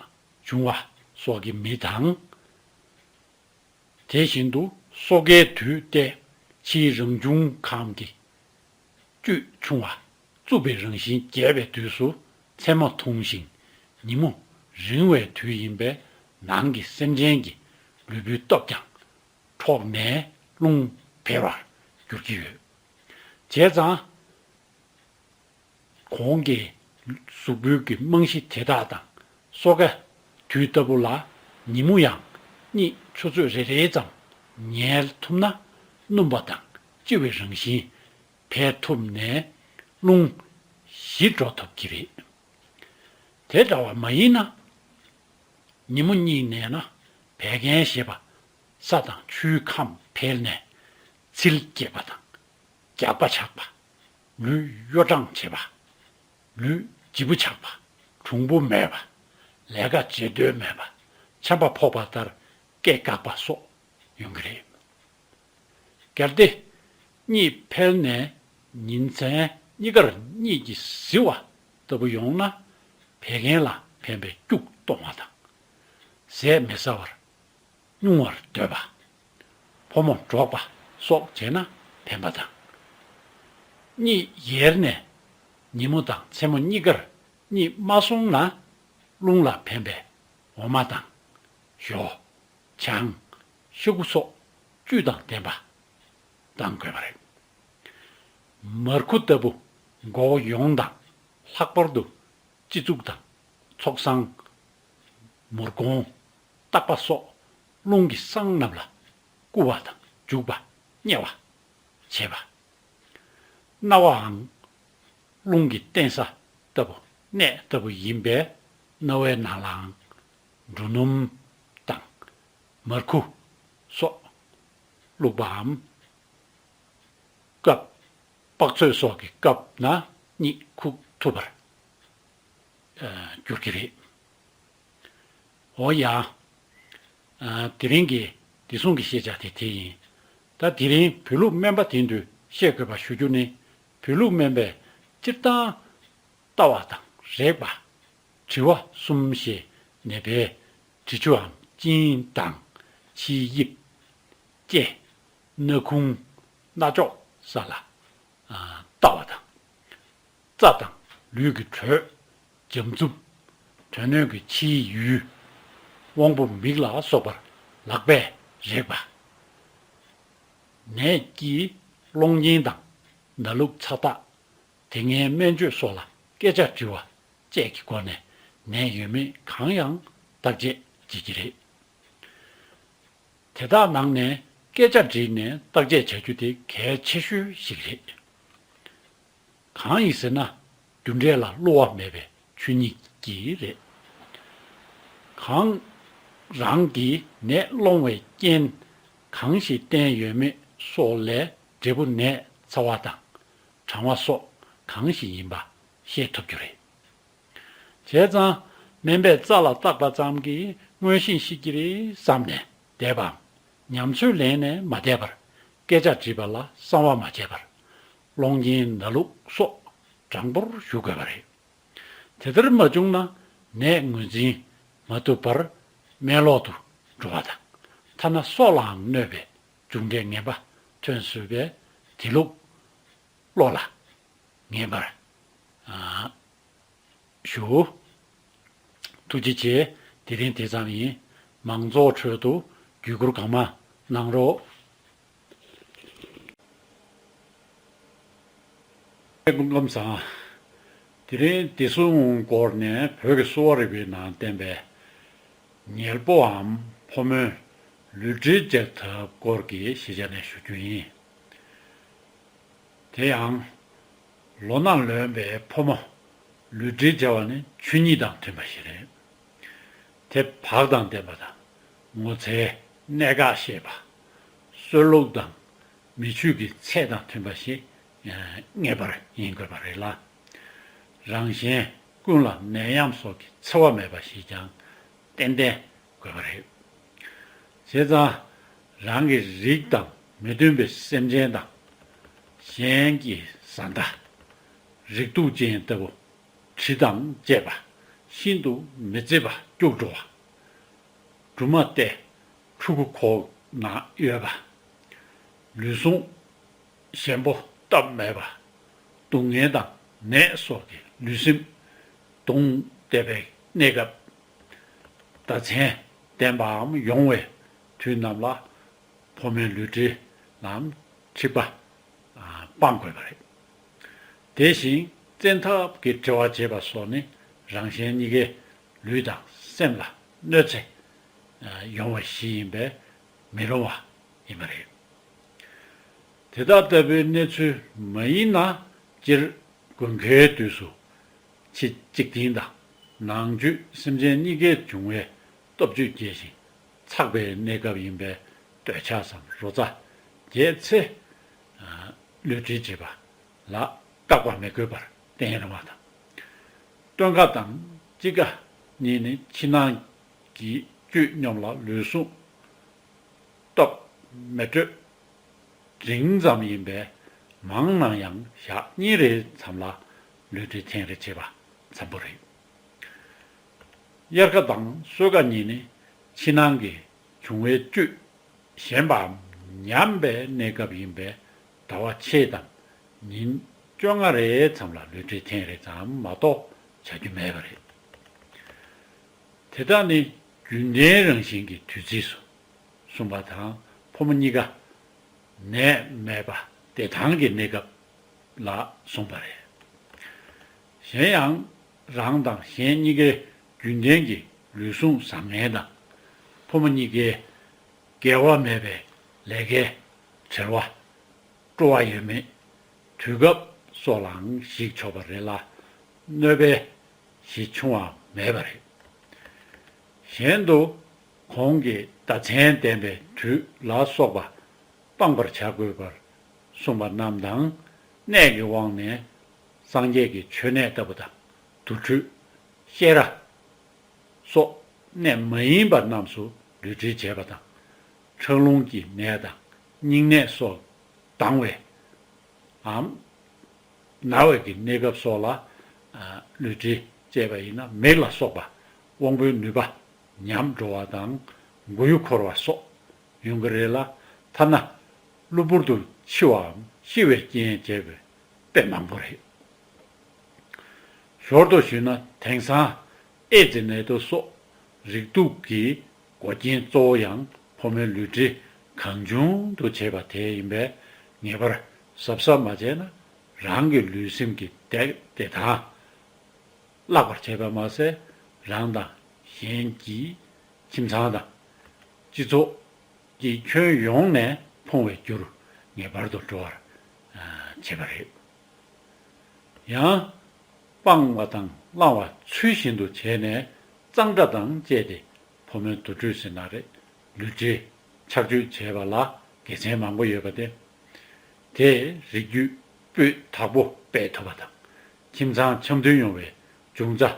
བྱུང་བ་སོགས་ཀྱི་མི་དང་། དེ་བཞིན་དུ་སོ་ཀའི་དུས་ཏེ་ཕྱིའི་རང་བྱུང་ཁམས་ཀྱི་བཅུད་ཆུང་བ། རྩུབ་པའི་རང་བཞིན་རྒྱས་པའི་དུས་སུ་མཚན་མོ་ཐུང་ཞིང་ཉིན་མོ་རིང་བའི་དུས་ཡིན་པས་ནང་གི་སེམས་ཅན་གྱི་ལུས་པོའི་སྟོབས་ཀྱང་འཕྲོག་ནས་རླུང་འཕེལ་བར་འགྱུར་གྱི་ཡོད། བྱས་ཙང་། གོང་གི་གཟུགས་པོའི་གི་རྨང་གཞི་དེ་དག་དང་སོ་ཀ་དུས་ལྟ་བུ་ལ་ཉིན་མོ་ཡང་གཉིད་ཆུ་ཚོད་རེ་རེ་ཙམ་ཉལ་ཐུབ་ན་སྣུམ་པ་དང་ལྕི་བའི་རང་བཞིན་འཕེལ་ཐུབ་ནས་རླུང་ཞི་འགྲོ་ཐུབ་ཀྱི་རེད། དེ་འདྲ་བ་མ་ཡིན་ན། ཉིན་མོ་གཉིད་ནས་ན་བད་ཀན་ཞེས་པ་ས་དང་ཆུའི་ཁམས་འཕེལ་ནས་ཚིལ་སྐྱེས་པ་དང་། རྒྱགས་པ་ཆགས་པ། ལུས་གཡོ་བཀྲང་བྱེད་པ། ལུས་ལྗིད་པོ་ཆགས་པ། གྲུང་པོ་མེད་པ། ལས་ཀ་བྱེད་འདོད་མེད་པ། ཆམ་པ་ཕོག་པ་ལྟར་སྐད་འགག་པ་སོགས་ཡོང་གི་རེད། གལ་ཏེ་གཉིད་འཕེལ་ནས་ཉིན་མཚན་གཉིས་ཀར་གཉིད་ཀྱིས་བཟི་བ་ལྟ་བུ་ཡོང་ན། བད་ཀན་ལ་ཕན་པའི་སྐྱུག་གཏོང་བ་དང་། ཟས་མི་ཟ་བར་སྙུང་བར་འདོད་པ། ཕོ་མོ་འགྲོགས་པ་སོགས་བྱས་ན་ཕན་པ་དང་། གཉིད་ཡེར་ནས་ཉིན་མོ་དང་མཚན་མོ་གཉིས་ཀར་གཉིད་མ་སོང་ན། རླུང་ལ་ཕན་པའི་འོ་མ་དང་། ཞོ། ཆང་། ཤ་ཁུ་སོགས་བཅུད་དང་ལྡན་པ་གཏང་དགོས་པ་རེད། མར་ཁུ་ལྟ་བུ་མགོ་བོ་ཡོངས་དང་ལྷག་པར་དུ་སྤྱི་གཙུག་དང་ཚོགས་བསང་། མུར་གོང་། སྟག་པ་སོགས་རླུང་གི་བསང་རྣམས་ལ་བསྐུ་བ་དང་བྱུག་པ། མཉེ་བ། བྱེད་པ། རྣ་བའང་རླུང་གི་བརྟེན་ས་ལྟ་བུ་གནས་ལྟ་བུ་ཡིན་པས། རྣ་བའི་ནང་ལའང་འབྲུ་སྣུམ་དང་མར་ཁུ་སོགས་བླུགས་པའམ། སྐབས་དཔག་ཚོད་སོགས་ཀྱི་སྐབས་ན་གཉིད་ཁུག་ཐུབ་པར་འགྱུར་གྱི་རེད། འོ་ཡ། དེ་རིང་གི་བདེ་སྲུང་གི་ཤེས་བྱ་དེ་དེ་ཡིན། ད་དེ་རིང་བོད་ལུགས་སྨན་པ་དེ་འདུས་བཤད་དགོས་པ་ཞུ་རྒྱུ་ནི། བོད་ལུགས་སྨན་པས་སྤྱིར་བཏང་ལྟ་བ་དང་རེག་པ། དྲི་བ་གསུམ་ཞེས་ནད་པའི་དྲི་ཆུའམ་གཅིན་དང་ཕྱིའི་དབྱིབས། ལྕེ། སྣ་ཁུང་། རྣ་ཅོག་ས་ལ་ལྟ་བ་དང་། རྩ་དང་ལུས་ཀྱི་དྲོད། འཇམ་རྩུབ། དོན་སྣོད་ཀྱི་ཕྱིའི་ཡུལ། དབང་པོ་མིག་ལ་སོགས་པར་ལག་པས་རེག་པ། ནད་ཀྱི་སློང་རྐྱེན་དང་ན་ལུགས་ཚ་རྟགས། དེ་སྔའི་སྨན་བཅོས་སོགས་ལ་སྐད་ཆ་དྲི་བ་བཅས་ཀྱི་སྒོ་ནས་ནད་ཡོད་མེད་གང་ཡང་བརྟག་དཔྱད་བྱེད་ཀྱི་རེད། དེ་དག་ནང་ནས་སྐད་ཆ་དྲིས་ནས་བརྟག་དཔྱད་བྱ་རྒྱུ་དེ་གལ་ཆེ་ཤོས་ཤིག་རེད། གང་ཡིན་ཟེར་ན། རྒྱུ་འབྲས་ལ་བསླུ་བ་མེད་པའི་ཆོས་ཉིད་ཀྱིས་རེད། གང་རང་གིས་ནད་སློང་བའི་རྐྱེན་གང་ཞིག་བསྟེན་ཡོད་མེད་སོགས་ལས་འབྲས་བུ་ནད་ཚ་བ་དང་གྲང་བ་སོགས་གང་ཞིག་ཡིན་པ་ཤེས་ཐུབ་རྒྱུ་རེད། བྱས་ཙང་སྨན་པས་རྩ་ལ་བརྟག་པ་ཙམ་གྱིས་མངོན་ཤེས་ཤིག་གི་རེད་བསམ་ནས་བསྡད་པའམ། ཉམས་ཚོད་ལེན་ནས་མ་བསྡད་པར་སྐད་ཆ་དྲིས་པ་ལ་བསམ་བ་མ་བྱས་པར་སློང་རྐྱེན་ན་ལུགས་སོགས་དྲང་པོར་ཞུ་དགོས་པ་རེད། དེ་ལྟར་མ་བྱུང་ན་ནད་ངོས་འཛིན་མ་ཐུབ་པར་སྨན་ལོག་ཏུ་འགྲོ་བ་དང་། ཐ་ན་སྲོག་ལའང་གནོད་པའི་མཇུག་འབྲས་ངན་པ་ཐོན་སྲིད་པས། དེ་ལུགས་བློ་ལ་ངེས་པར་ཞུ། ཐུགས་རྗེ་ཆེ། དེ་རིང་དེ་ཙམ་ཡིན། མང་ཚོགས་ཁྲོད་དུ་བརྒྱུད་བསྐུར་གང་མང་གནང་རོགས། སྐུ་ཁམས་བཟང་། དེ་རིང་བདེ་སྲུང་སྐོར་ནས་བོད་ཀྱི་གསོ་བ་རིག་པའི་ནང་བསྟན་པའི་ཉལ་པོའམ་ཕོ་མོའི་ལུས་འབྲེལ་བྱ་ཐབས་སྐོར་གྱི་ཤེས་བྱ་ནས་ཞུ་རྒྱུ་ཡིན། དེ་ཡང་། ལོ་ན་ལོན་པའི་ཕོ་མོ་ལུས་འབྲེལ་བྱ་བ་ནི་ཆོས་ཉིད་དང་མཐུན་པ་ཞིག་རེད། དེ་བག་དང་ལྡན་པ་དང་ངོ་ཚའི་གནད་འགག་ཤེས་པ། གསོན་ལུགས་དང་མི་ཆོས་ཀྱི་ཚད་དང་མཐུན་པ་ཞིག་ངེས་པར་ཡིན་དགོས་པ་རེད་ལ། རང་གཞན་ཀུན་ལ་ནད་ཡམས་སོགས་ཀྱི་འཚེ་བ་མེད་པ་ཞིག་ཀྱང་ཏན་ཏན་དགོས་པ་རེད། བྱས་ཙང་། རང་གི་རིགས་དང་མི་མཐུན་པའི་སེམས་ཅན་དང་། གཞན་གྱི་བཟའ་ཟླ། རིགས་དུག་ཅན་ལྟ་བུ། དྲི་དང་བཅས་པ། ཤིན་ཏུ་མི་བརྩི་བ་སྐྱུག་བྲོ་བ། སྦྲུམ་མ་སྟེ། ཕྲུ་གུ་ཁོག་ན་ཡོད་པ། ལུས་ཟུངས་ཞན་པོ་སྟབས་མེད་པ། སྡུག་བསྔལ་དང་ནད་སོགས་ཀྱིས་ལུས་སེམས་གདུང་བསྡད་པའི་གནས་སྐབས། ཟླ་མཚན་ལྡན་པའམ་ཡོང་བའི་དུས་རྣམས་ལ་ཕོ་མོའི་ལུས་འབྲེལ་ལམ་འཁྲིག་པ་སྤང་དགོས་པ་རེད། དེ་བཞིན་བཙན་ཐབས་ཀྱིས་འབྲེལ་བ་བྱེད་པ་སོགས་ནི་རང་གཞན་གཉིས་ཀའི་ལུས་དང་སེམས་ལ་གནོད་འཚེ་ཡོང་བ་ཞིག་ཡིན་པས་མི་རུང་བ་ཡིན་པ་རེད། དེ་དག་ལྟ་བུའི་གནས་ཚུལ་མ་ཡིན་ན། སྤྱིར་དགུན་ཁའི་དུས་སུ་ཕྱི་འཇིག་རྟེན་དང་ནང་བཅུད་སེམས་ཅན་གཉིས་ཀའི་འབྱུང་བའི་ སྟོབས་བཅུ་རྒྱས་ཤིང་ཚགས་པའི་གནས་སྐབས་ཡིན་པས། འདོད་ཆགས་སམ་རོ་ཙ་རྒྱས་ཚེ། ལུས་འབྲེལ་བྱེད་པ་ལ་བཀག་པ་མི་དགོས་པར་བསྟེན་རུང་བ་དང་། སྟོད་ཁ་དང་དཔྱི་ཁ་གཉིས་ནི་ཕྱི་ནང་གི་བཅུད་སྙོམས་ལ་ལུས་ཟུངས་སྟོབས་མི་སྤྲོད། འབྲིང་ཙམ་ཡིན་པས། མང་ན་ཡང་ཞག་གཉིས་རེའི་མཚམས་ལ་ལུས་འབྲེལ་ཐེངས་རེ་བྱེད་པ་འཚམ་པོ་རེད། དབྱར་ཁ་དང་སོས་ཁ་གཉིས་ནི་ཕྱི་ནང་གི་འབྱུང་བའི་བཅུད་ཞན་པའམ་ཉམས་པའི་གནས་སྐབས་ཡིན་པས། ཟླ་བ་ཕྱེད་དང་ཉིན་བཅོ་ལྔ་རེའི་མཚམས་ལ་ལུས་འབྲེལ་ཐེངས་རེ་ཙམ་མ་གཏོགས་བྱ་རྒྱུ་མེད་པ་རེད། དེ་དག་ནི་རྒྱུན་ལྡན་རང་བཞིན་གྱི་དུས་ཚིགས་སུ་གསུངས་པ་དང་། ཕོ་མོ་གཉིས་ཀ་ནད་མེད་པ་བདེ་ཐང་གི་གནས་སྐབས་ལ་གསུངས་པ་རེད། གཞན་ཡང་རང་དང་གཞན་གཉིས་ཀའི་རྒྱུན་ལྡན་གྱི་ལུས་ཟུངས་བཟང་ངན་དང་། ཕོ་མོ་གཉིས་ཀའི་འགལ་བ་མེད་པའི་ལས་ཀའི་བྲེལ་བ། སྤྲོ་བ་ཡོད་མེད། དུས་སྐབས་སོགས་ལའང་གཞིགས་ཆོག་པ་རེད་ལ། གནོད་པའི་གཞི་ཆུང་བ་མེད་པ་རེད། གཞན་དུ་གོང་གི་ཟླ་མཚན་ལྡན་པའི་དུས་ལ་སོགས་པ་སྤང་བར་བྱ་དགོས་པར་གསུངས་པ་རྣམས་དང་། གནས་ཀྱི་དབང་ནས་སངས་རྒྱས་ཀྱི་མཆོད་གནས་ལྟ་བུ་དང་། དུར་ཁྲོད། བཤས་ར་སོགས་གནས་མ་ཡིན་པ་རྣམས་སུ་ལུས་འབྲེལ་བྱེད་པ་དང་། ཁྲག་རླུང་གི་ནད་དང་། སྙིང་ནད་སོགས་ལྡང་བའི་འམ་ན་བའི་གི་གནས་སྐབས་སོགས་ལ་ལུས་འབྲེལ་བཅས་པ་ཡིན་ན། མིག་ལ་སོགས་པ་དབང་པོའི་ནུས་པ་ཉམས་འགྲོ་བ་དང་། མགོ་ཡུ་འཁོར་བ་སོགས་ཡོང་གི་རེད་ལ། ཐ་ན་གློ་བུར་དུ་འཆི་བའམ་ཤི་བའི་རྐྱེན་བྱེད་པའི་དཔེ་མང་པོ་རེད། ཞོར་དུ་ཞུས་ན། དེང་སང་ཨེ་ཙི་ནད་དུག་སོགས་རིགས་དུག་གི་འགོ་རྐྱེན་གཙོ་བོ་ཡང་ཕོ་མོའི་ལུས་འབྲེལ་གང་བྱུང་དུ་བྱེད་པ་དེ་ཡིན་པས། ངེས་པར་གཟབ་གཟབ་མ་བྱས་ན་རང་གི་ལུས་སེམས་ཀྱི་བདེ་བདེ་ཐང་བརླག་པར་བྱེད་པ་མ་ཟད། རང་དང་གཞན་གྱི་ཁྱིམ་ཚང་དང་སྤྱི་ཚོགས་ཀྱི་ཁྱོན་ཡོངས་ནས་ཕོངས་པའི་རྒྱུར་ངེས་པར་དུ་འགྲོ་བར་བྱེད་པ་རེད། ཡང་སྤང་བ་དང་བླང་བ་ཚུལ་བཞིན་དུ་བྱས་ནས་གཙང་སྦྲ་དང་བཅས་ཏེ་ཕོ་མོའི་དུར་ཁྲོད་ཟེར་ན་རེད། ལུས་འབྲེལ་ཆགས་སྤྱོད་བྱས་པ་ལ་དགེ་མཚན་མང་པོ་ཡོད་པ་སྟེ། དེས་རིགས་རྒྱུད་སྤུས་དག་པོ་སྤེལ་ཐུབ་པ་དང་། ཁྱིམ་ཚང་འཆམ་མཐུན་ཡོང་བའི་འབྱུང་རྩ་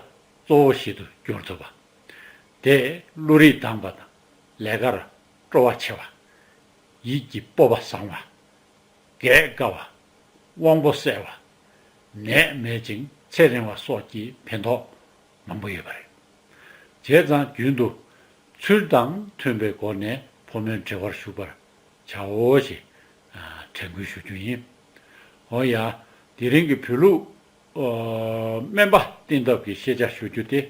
གཙོ་བོ་ཞིག་ཏུ་འགྱུར་ཐུབ་པ། དེས་བློ་རིག་དྭངས་པ་དང་། ལས་ཀར་སྤྲོ་བ་ཆེ་བ། ཡིད་ཀྱི་སྤོབས་པ་བཟང་བ། རྒས་དཀའ་བ། དབང་པོ་གསལ་བ། ནད་མེད་ཅིང་ཚེ་རིང་བ་སོགས་ཀྱི་ཕན་ཐོགས་མང་པོ་ཡོད་པ་རེད། བྱས་ཙང་རྒྱུན་དུ་ཚུལ་དང་མཐུན་པའི་སྒོ་ནས་ཕོ་མོའི་འབྲེལ་བར་ཞུགས་པར་བྱའོ་ཞེས་དྲན་སྐུལ་ཞུ་རྒྱུ་ཡིན། འོ་ཡ། དེ་རིང་གི་བོད་ལུགས་སྨན་པ་བསྟེན་ཐབས་ཀྱི་ཤེས་བྱ་ཞུ་རྒྱུ་སྟེ།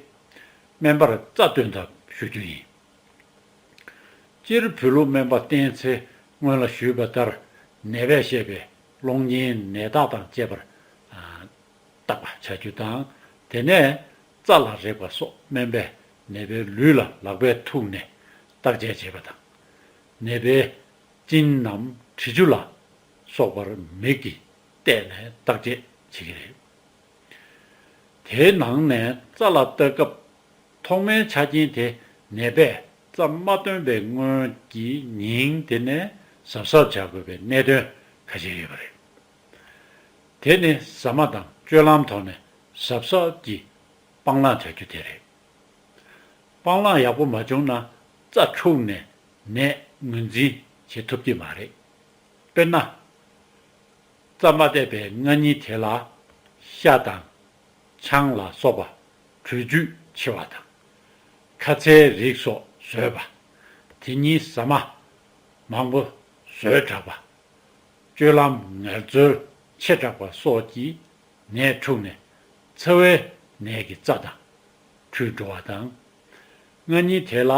སྨན་པར་རྩ་གཏོད་ཐབས་ཞུ་རྒྱུ་ཡིན། སྤྱིར་བོད་ལུགས་སྨན་པ་བསྟེན་ཚེ་སྔོན་ལ་ཞུས་པ་ལྟར། ནད་པས་བཤད་པའི་སློང་རྐྱེན་ནད་རྟགས་དང་བཅས་པར་བརྟག་པ་བྱ་རྒྱུ་དང་། དེ་ནས་རྩ་ལ་རེག་པ་སོགས་སྨན་པས་ནད་པའི་ལུས་ལ་ལག་པས་ཐུག་ནས་བརྟག་དཔྱད་བྱེད་པ་དང་། ནད་པའི་གཅིན་ནམ་དྲི་ཆུ་ལ་སོགས་པར་མིག་གིས་བལྟས་ནས་བརྟག་དཔྱད་བྱེད་ཀྱི་རེད། དེའི་ནང་ནས་རྩ་ལ་བརྟག་སྐབས་ཐོག་མའི་ཆ་རྐྱེན་དེ་ནད་པས་རྩ་མ་བཏོན་པའི་སྔོན་གྱི་ཉིན་དེ་ནས་གཟབ་གཟབ་བྱ་དགོས་པའི་གནད་དོན་ཁ་ཤས་ཡོད་པ་རེད། དེ་ནི་ཟ་མ་དང་སྤྱོད་ལམ་ཐོག་ནས་གཟབ་གཟབ་ཀྱིས་སྤང་བླང་བྱ་རྒྱུ་དེ་རེད། སྤང་བླང་ཡག་པོ་མ་བྱུང་ན་རྩ་འཁྲུགས་ནས་ནད་ངོས་འཛིན་བྱེད་ཐུབ་ཀྱི་མ་རེད། དཔེར་ན། རྩ་མ་བཏབ་པའི་སྔ་ཉིན་དེ་ལ་ཤ་དང་ཆང་ལ་སོགས་པ་དྲོད་བཅུད་ཆེ་བ་དང་། ཁ་ཚའི་རིགས་སོགས་ཟོས་པ། དེ་ཉིན་ཟ་མ་མང་པོ་ཟོས་དྲགས་པ། སྤྱོད་ལམ་ངལ་རྩོལ་ཆེ་དྲགས་པ་སོགས་ཀྱིས་ནད་འཁྲུགས་ནས་ཚ་བའི་ནད་ཀྱི་རྩ་དང་འཁྲུལ་འགྲོ་བ་དང་། སྔ་ཉིན་དེ་ལ་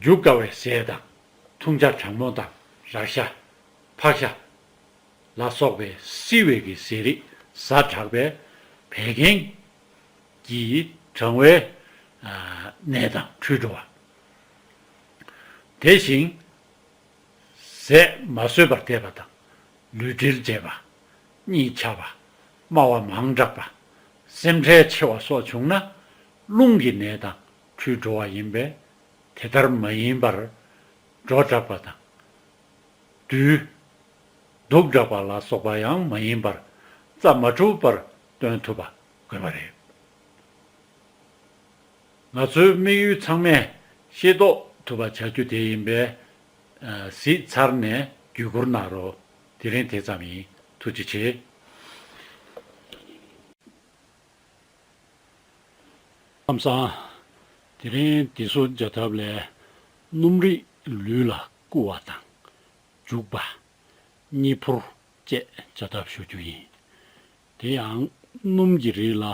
འཇུ་དཀའ་བའི་ཟས་དང་འཐུང་བྱ་གྲང་མོ་དང་རག་ཤ། ཕག་ཤ་ལ་སོགས་པའི་བསིལ་བའི་གི་ཟས་རིགས་ཟ་དྲགས་པས་བད་ཀན་གྱི་གྲང་བའི་ནད་དང་འཁྲུལ་འགྲོ་བ། དེ་བཞིན་ཟས་མ་ཟོས་པར་བསྡད་པ་དང་། ལུས་འབྲེལ་བྱས་པ། གཉིད་ཆག་པ། སྨྲ་བ་མང་དྲགས་པ། སེམས་ཁྲལ་ཆེ་བ་སོགས་བྱུང་ན་རླུང་གི་ནད་དང་འཁྲུལ་འགྲོ་བ་ཡིན་པས། དེ་ལྟར་མ་ཡིན་པར་སྒྲོ་བསྒྲགས་པ་དང་། བདུད། དུག་བསྒྲགས་པ་ལ་སོགས་པ་ཡང་མ་ཡིན་པར་རྩ་མ་འཁྲུགས་པར་སྟོན་ཐུབ་པ་དགོས་པ་རེད། ང་ཚོའི་དམིགས་ཡུལ་ཚང་མས་ཤེས་རྟོགས་ཐུབ་པ་བྱ་རྒྱུ་དེ་ཡིན་པས། ཨ། གཟིགས་ཚར་ནས་བརྒྱུད་སྐུར་གནང་རོགས། དེ་རིང་དེ་ཙམ་ཡིན། ཐུགས་རྗེ་ཆེ། ལམ་སང་། དེ་རིང་བདེ་སྲུང་བྱ་ཐབས་ལས། སྣུམ་རིགས་ལུས་ལ་བསྐུ་བ་དང་། འཇུག་པ། གཉིས་ཕུར་བཅས་བྱ་ཐབས་ཞུ་རྒྱུ་ཡིན། དེ་ཡང་སྣུམ་གྱི་རིགས་ལ་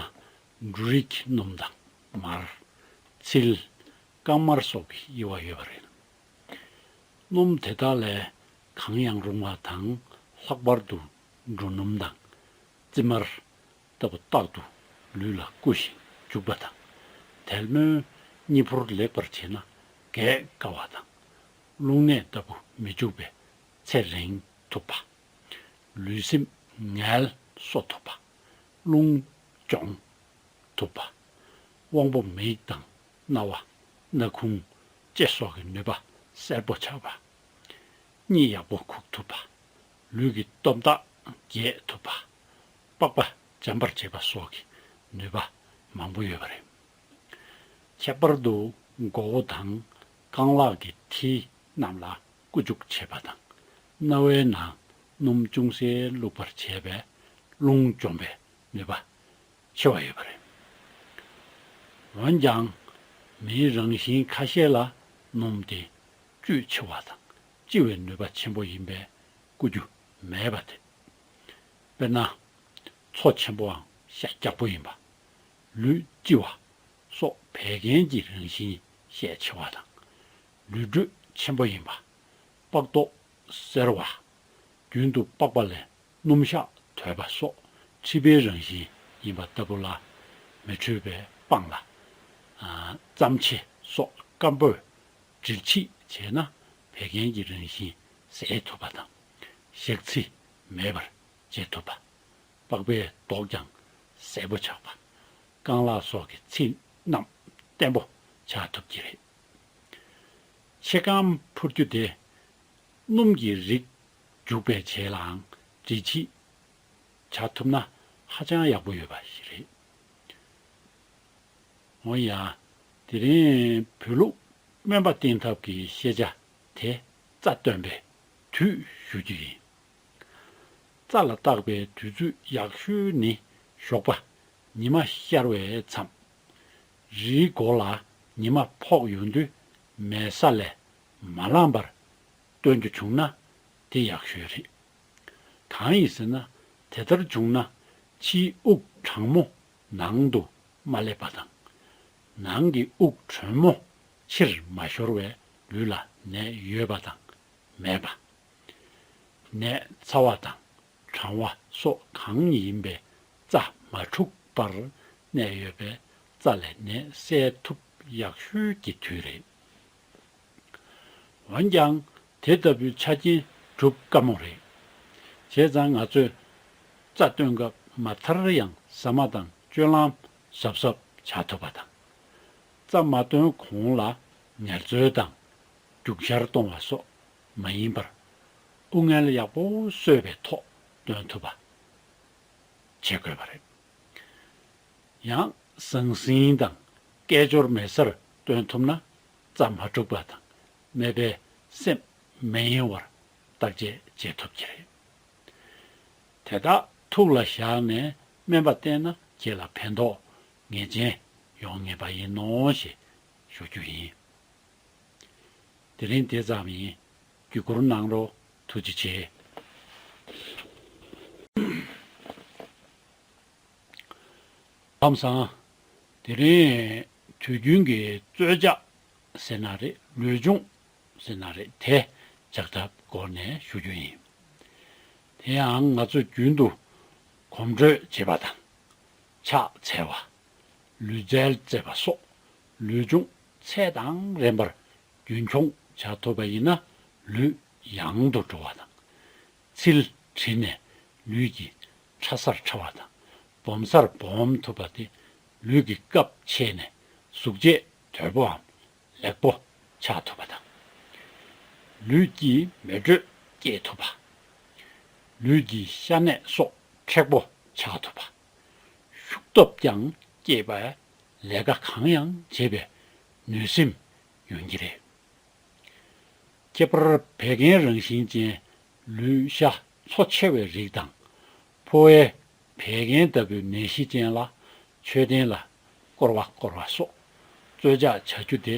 འབྲུ་རིགས་ཀྱི་སྣུམ་དང་མར། ཚིལ། རྐང་མར་སོགས་ཀྱི་དབྱེ་བ་ཡོད་པ་རེད། སྣུམ་དེ་དག་ལས་གང་ཡང་རུང་བ་དང་། ལྷག་པར་དུ་འབྲུ་སྣུམ་དང་། རྩི་མར་ལྟ་བུ་རྟག་ཏུ་ལུས་ལ་བསྐུ་ཞིང་འཇུག་པ་དང་། དལ་མོས་གཉིས་ཕུར་ལེགས་པར་བྱས་ན་རྒས་དཀའ་བ་དང་། རླུང་ནད་ལྟ་བུ་མི་འཇུག་པས་ཚེ་རིང་ཐུབ་པ། ལུས་སེམས་ངལ་གསོ་ཐུབ་པ། རླུང་སྦྱོང་ཐུབ་པ། དབང་པོ་མིག་དང་རྣ་བ། སྣ་ཁུང་། ལྕེ་སོགས་ཀྱི་ནུས་པ་གསལ་པོ་ཆགས་པ། གཉིད་ཡག་པོ་ཁུག་ཐུབ་པ། ལུས་ཀྱི་སྟོབས་མདའ་རྒྱས་ཐུབ་པ། པགས་པ་འཇམ་པར་བྱེད་པ་སོགས་ཀྱི་ནུས་པ་མང་པོ་ཡོད་པ་རེད། ཁྱད་པར་དུ་མགོ་བོ་དང་རྐང་ལག་གི་མཐིལ་རྣམས་ལ་བསྐུ་བཅུག་བྱེད་པ་དང་། རྣ་བའི་ནང་སྣུམ་ཅུང་ཟད་བླུགས་པར་བྱས་པས་རླུང་འཇོམས་པའི་ནུས་པ་ཆེ་བ་ཡོད་པ་རེད། འོན་ཀྱང་། མིའི་རང་བཞིན་ཁ་ཤས་ལ་སྣུམ་དེ་བཅུད་ཆེ་བ་དང་ལྕི་བའི་ནུས་པ་ཆེན་པོ་ཡིན་པས་བསྐུ་རྒྱུ་མེད་པ་སྟེ། དཔེར་ན། མཚོ་ཆེན་པོའང་ཤ་རྒྱགས་པོ་ཡིན་པ། ལུས་ལྕི་བ་སོགས་བད་ཀན་གྱི་རང་བཞིན་ཤས་ཆེ་བ་དང་། ལུས་དྲོད་ཆེན་པོ་ཡིན་པ། པགས་མདོག་སེར་བ། རྒྱུན་དུ་པགས་པ་ལས་སྣུམ་ཞག་དོད་པ་སོགས་མཁྲིས་པའི་རང་བཞིན་ཡིན་པ་ལྟ་བུ་ལ། མེ་དྲོད་པའི་སྤང་ལ། ཨ། རྩམ་ཕྱེ་སོགས་སྐམ་པོས་དྲིལ་ཕྱིས་བྱས་ན་བད་ཀན་གྱི་རང་བཞིན་ཟད་ཐུབ་པ་དང་། ཞག་ཚི་མེད་པར་བྱེད་ཐུབ་པ། པགས་པའི་མདོག་ཀྱང་སེར་པོ་ཆགས་པ། རྐང་ལག་སོགས་ཀྱི་ཚིགས་རྣམས་བརྟན་པོ་ཆགས་ཐུབ་ཀྱི་རེད། ཕྱེད་སྐམ་ཕུར་རྒྱུ་དེ་སྣུམ་གྱི་རིགས་འཇུག་པའི་རྗེས་ལའང་དྲིལ་ཕྱིས་བྱ་ཐུབ་ན་ཧ་ཅང་ཡག་པོ་ཡོད་པ་ཞིག་རེད། འོན་ཡང་། དེ་རིང་བོད་ལུགས་སྨན་པ་བསྟེན་ཐབས་ཀྱི་ཤེས་བྱ་དེ་རྩ་སྟོན་པའི་དུས་ཞུ་རྒྱུ་ཡིན། རྩ་ལ་བརྟག་པའི་དུས་ཚོད་ཡག་ཤོས་ནི་ཞོགས་པ་ཉི་མ་ཤར་བའི་མཚམས། རིའི་མགོ་ལ་ཉི་མ་ཕོག་ཡོང་དུས་མལ་ས་ལས་མ་ལངས་པར་སྟོན་རྒྱུ་བྱུང་ན་དེ་ཡག་ཤོས་རེད། གང་ཡིན་ཟེར་ན། དེ་ལྟར་བྱུང་ན་ཕྱིའི་དབུགས་གྲང་མོ་ནང་དུ་མ་སླེབས་པ་དང་། ནང་གི་དབུགས་དྲོན་མོ་ཕྱིར་མ་ཤོར་བས་ལུས་ལ་ནད་ཡོད་པ་དང་མེད་པ། ནད་ཚ་བ་དང་གྲང་བ་སོགས་གང་ཡིན་པའི་རྩ་མ་འཁྲུགས་པར་གནས་ཡོད་པས་རྩ་ལས་ནད་སེལ་ཐུབ་ཡག་ཤོས་ཀྱི་དུས་རེད། འོན་ཀྱང་དེ་ལྟ་བུའི་ཆ་རྐྱེན་གྲུབ་དཀའ་མོ་རེད། བྱས་ཙང་ང་ཚོས་རྩ་སྟོན་སྐབས་མ་མཐར་ཡང་ཟ་མ་དང་སྤྱོད་ལམ་གཟབ་གཟབ་བྱ་ཐུབ་པ་དང་། རྩ་མ་སྟོན་གོང་ལ་ངལ་རྩོལ་དང་རྒྱུག་ཤར་གཏོང་བ་སོགས་མ་ཡིན་པར་དབུགས་ངལ་ཡག་པོ་གསོས་པའི་ཐོག་སྟོན་ཐུབ་པ་བྱེད་དགོས་པ་རེད། ཡང་ཟང་ཟིང་དང་སྐད་ཅོར་མེད་སར་སྟོན་ཐུབ་ན་རྩ་མ་འཁྲུགས་པ་དང་སྨད་པའི་སེམས་མི་གཡེང་བར་བརྟག་དཔྱད་བྱེད་ཐུབ་ཀྱི་རེད། དེ་དག་ཐུགས་ལ་བཞག་ནས་སྨན་པ་བསྟེན་ན་ཁྱེད་ལ་ཕན་ཐོགས་ངེས་ཅན་ཡོང་ངེས་པ་ཡིན་ནོ་ཞེས་ཞུ་རྒྱུ་ཡིན། དེ་རིང་དེ་ཙམ་ཡིན། བརྒྱུད་སྐུར་གནང་རོགས། ཐུགས་རྗེ་ཆེ། ལམ་སང་། དེ་རིང་དུས་རྒྱུན་གྱི་རྩོལ་བཅག་ཟེར་ན་རེད། ལུས་སྦྱོང་ཟེར་ན་རེད། དེ་བཅག་ཐབས་སྐོར་ནས་ཞུ་རྒྱུ་ཡིན། དེ་ཡང་ང་ཚོས་རྒྱུན་དུ་གོམ་བགྲོད་བྱེད་པ་དང་། ཕྱག་འཚལ་བ། ལུས་རྩལ་རྩེད་པ་སོགས་ལུས་སྦྱོང་ཚད་དང་རན་པར་རྒྱུན་འཁྱོངས་བྱ་ཐུབ་པ་ཡིན་ན་ལུས་ཡང་དུ་འགྲོ་བ་དང་། ཚིལ་དྲིལ་ནས་ལུས་ཀྱི་ཕྲ་སར་ཕྲ་བ་དང་སྦོམ་སར་སྦོམ་ཐུབ་པ་སྟེ་ལུས་ཀྱི་སྐབས་ཕྱེ་ནས་གཟུགས་བྱད་དོད་པོའམ་ལེགས་པོ་ ཆགས་ཐུབ་པ་དང་། ལུས་ཀྱི་མེ་དྲོད་སྐྱེད་ཐུབ་པ། ལུས་ཀྱི་ཤ་གནད་སོགས་མཁྲེགས་པོ་ཆགས་ཐུབ་པ། ཤུགས་སྟོབས་ཀྱང་སྐྱེད་པས་ལས་ཀ་གང་ཡང་བྱེད་པའི་ནུས་སེམས་ཡོང་གི་རེད། ཁྱད་པར་བད་ཀན་རང་བཞིན་ཅན་ལུས་ཤ་མཚོ་ཆེ་བའི་རིགས་དང་། ཕོ་བའི་བད་ཀན་ལྟ་བུའི་ནད་གཞི་ཅན་ལ་མཆོད་རྟེན་ལ་བསྐོར་བ་བསྐོར་བ་སོགས་རྩོལ་བཅག་བྱ་རྒྱུ་དེ་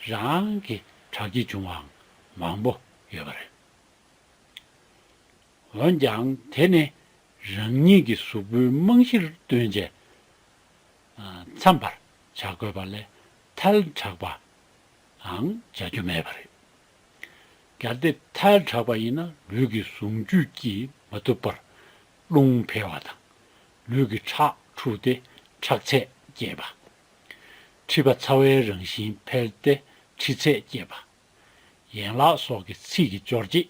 རང་གི་དྲག་སྐྱེད་འབྱུང་བའང་མང་པོ་ཡོད་པ་རེད། འོན་ཀྱང་དེ་ནི་རང་ཉིད་ཀྱི་གཟུགས་པོའི་རྨང་གཞིར་བསྟུན་བྱས་མཚམས་པར་བྱ་དགོས་པ་ལས་ཐལ་དྲགས་པའང་བྱ་རྒྱུ་མེད་པ་རེད། གལ་ཏེ་ཐལ་དྲགས་པ་ཡིན་ན་ལུས་ཀྱི་ཟུངས་བཅུད་ཀྱིས་མ་བཏུབ་པར་རླུང་འཕེལ་བ་དང་། ལུས་ཀྱི་ཁྲག་འཁྲུགས་ཏེ་ཁྲག་ཚད་སྐྱེད་པ། མཁྲིས་པ་ཚ་བའི་རང་བཞིན་འཕེལ་ཏེ་མཁྲིས་ཚད་སྐྱེད་པ། ཡན་ལག་སོགས་ཀྱི་ཚིགས་ཀྱི་འབྱོར་བྱེད་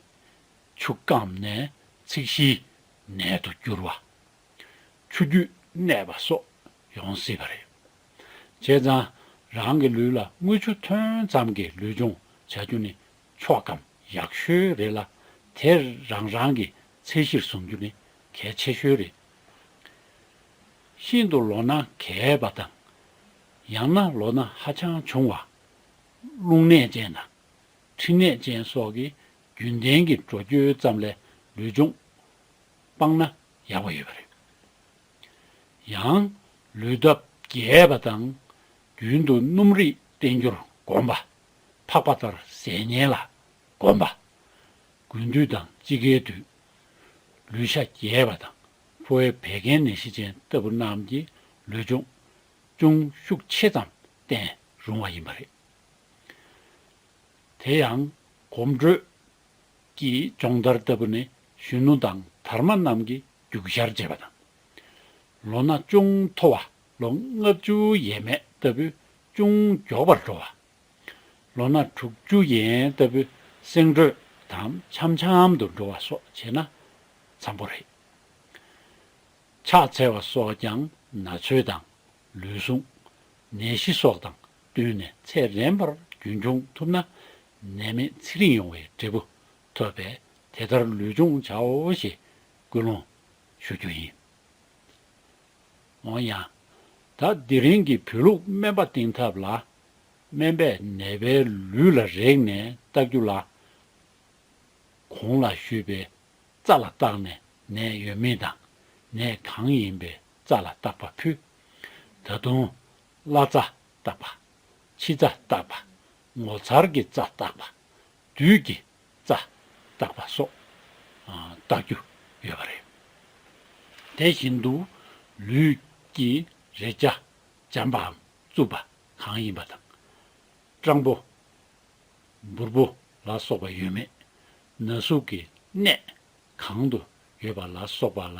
ཆུ་སྐམ་ནས་ཚིགས་གཞིའི་ནད་དུ་འགྱུར་བ། ཆུ་རྒྱུས་གནས་པ་སོགས་ཡོང་སྲིད་པ་རེད། བྱས་ཙང་རང་གི་ལུས་ལ་དངུལ་ཆུ་ཐོན་ཙམ་གྱི་ལུས་སྦྱོང་བྱ་རྒྱུ་ནི་ཆོག་གམ་ཡག་ཤོས་རེད་ལ། དེ་རང་རང་གི་ཚད་གཞིར་བཟུང་རྒྱུ་ནི་གལ་ཆེ་ཤོས་རེད། ཤིན་ཏུ་ལོ་ན་རྒས་པ་དང་། ཡང་ན་ལོ་ན་ཧ་ཅང་ཆུང་བ། རླུང་ནད་ཅན་དང་། མཁྲིས་ནད་ཅན་སོགས་ཀྱི་རྒྱུན་ལྡན་གྱི་འགྲོ་སྐྱོད་ཙམ་ལས་ལུས་སྦྱོང་སྤང་ན་ཡག་པོ་ཡོད་པ་རེད། ཡང་ལུས་སྟོབས་རྒས་པ་དང་། རྒྱུན་དུ་སྣུམ་རིགས་བསྟེན་རྒྱུར་གོམས་པ། འཕགས་པ་ལྟར་ཟས་ངན་ལ་གོམས་པ། དགུན་དུས་དང་དཔྱིད་ཀའི་དུས། ལུས་ཤ་རྒྱས་པ་དང་། ཕོ་བའི་བད་ཀན་ནད་གཞི་ཅན་ལྟ་བུ་རྣམས་ཀྱིས་ལུས་སྦྱོང་ཅུང་ཤུགས་ཆེ་ཙམ་བསྟེན་རུང་བ་ཡིན་པ་རེད། དེ་ཡང་གོམས་འགྲོས་ཀྱི་སྦྱོང་བརྡར་ལྟ་བུ་ནི་གཞོན་ནུ་དང་དར་མ་རྣམས་ཀྱིས་རྒྱུག་ཤར་བྱེད་པ་དང་། ལོ་ན་ཅུང་མཐོ་བ་ལོ་ལྔ་བཅུ་ཡས་མས་ལྟ་བུའི་ཅུང་མགྱོགས་པར་འགྲོ་བ། ལོ་ན་དྲུག་ཅུ་ཡན་ལྟ་བུའི་སེང་འགྲོས་དམ་འཆམ་འཆམ་དུ་འགྲོ་བ་སོགས་བྱས་ན་འཚམ་པོ་རེད། ཕྱག་འཚལ་བ་སོགས་ཀྱང་ན་ཚོད་དང་། ལུས་ཟུངས། ནད་གཞི་སོགས་དང་བསྟུན་ནས་ཚད་རན་པར་རྒྱུན་འཁྱོངས་ཐུབ་ན། ནད་མེད་ཚེ་རིང་ཡོང་བའི་འབྲས་བུ་ཐོབ་པས། དེ་ལྟར་ལུས་སྦྱོང་བྱའོ་ཞེས་སྐུལ་སློང་ཞུ་རྒྱུ་ཡིན། འོན་ཡང་། ད་དེ་རིང་གི་བོད་ལུགས་སྨན་པ་བསྟེན་ཐབས་ལ། སྨན་པས་ནད་པའི་ལུས་ལ་རེག་ནས་བརྟག་རྒྱུ་ལ། གོང་ལ་ཞུས་པའི་རྩ་ལ་བརྟགས་ནས་ནད་ཡོད་མེད་དང་། ནད་གང་ཡིན་པའི་རྩ་ལ་བརྟག་པ་ཕུད། ད་དུང་བླ་རྩ་བརྟག་པ། ཕྱི་རྩ་བརྟག་པ། ངོ་མཚར་གྱི་རྩ་བརྟག་པ། བདུད་ཀྱི་རྩ་བརྟག་པ་སོགས་ཨ་བརྟག་རྒྱུ་ཡོད་པ་རེད། དེ་བཞིན་དུ་ལུས་ཀྱི་རེག་བྱ་འཇམ་པའམ་རྩུབ་པ་གང་ཡིན་པ་དང་། སྐྲངས་པོ། འབུར་པོ་ལ་སོགས་པ་ཡོད་མེད། ན་ཟུག་གི་གནས་གང་དུ་ཡོད་པ་ལ་སོགས་པ་ལ་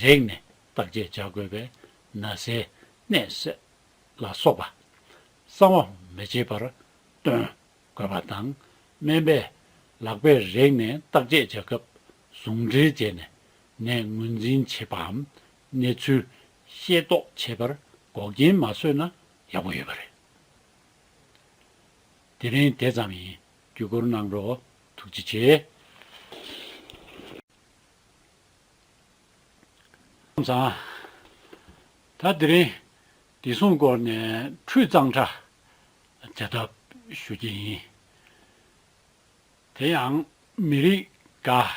རེག་ནས་བརྟག་དཔྱད་བྱ་དགོས་པས། ན་བཟའི་གནས་ལ་སོགས་པ་གསང་བ་མི་བྱེད་པར་སྟོན་དགོས་པ་དང་། སྨན་པས་ལག་པས་རེག་ནས་བརྟག་དཔྱད་བྱ་སྐབས་ཟུང་འབྲེལ་བྱས་ནས་ནད་ངོས་འཛིན་བྱེད་པའམ་གནས་ཚུལ་ཤེས་རྟོགས་བྱེད་པར་འགོག་རྐྱེན་མ་བཟོས་ན་ཡག་པོ་ཡོད་པ་རེད། དེ་རིང་དེ་ཙམ་ཡིན། བརྒྱུད་སྐུར་གནང་རོགས། ཐུགས་རྗེ་ཆེ། བསམ་བཟང་། ད་དེ་རིང་བདེ་སྲུང་སྐོར་ནས་ཁྲུས་གཙང་སྦྲ་བྱ་ཐབས་ཞུ་གི་ཡིན། དེ་ཡང་མི་རིགས་འགའ་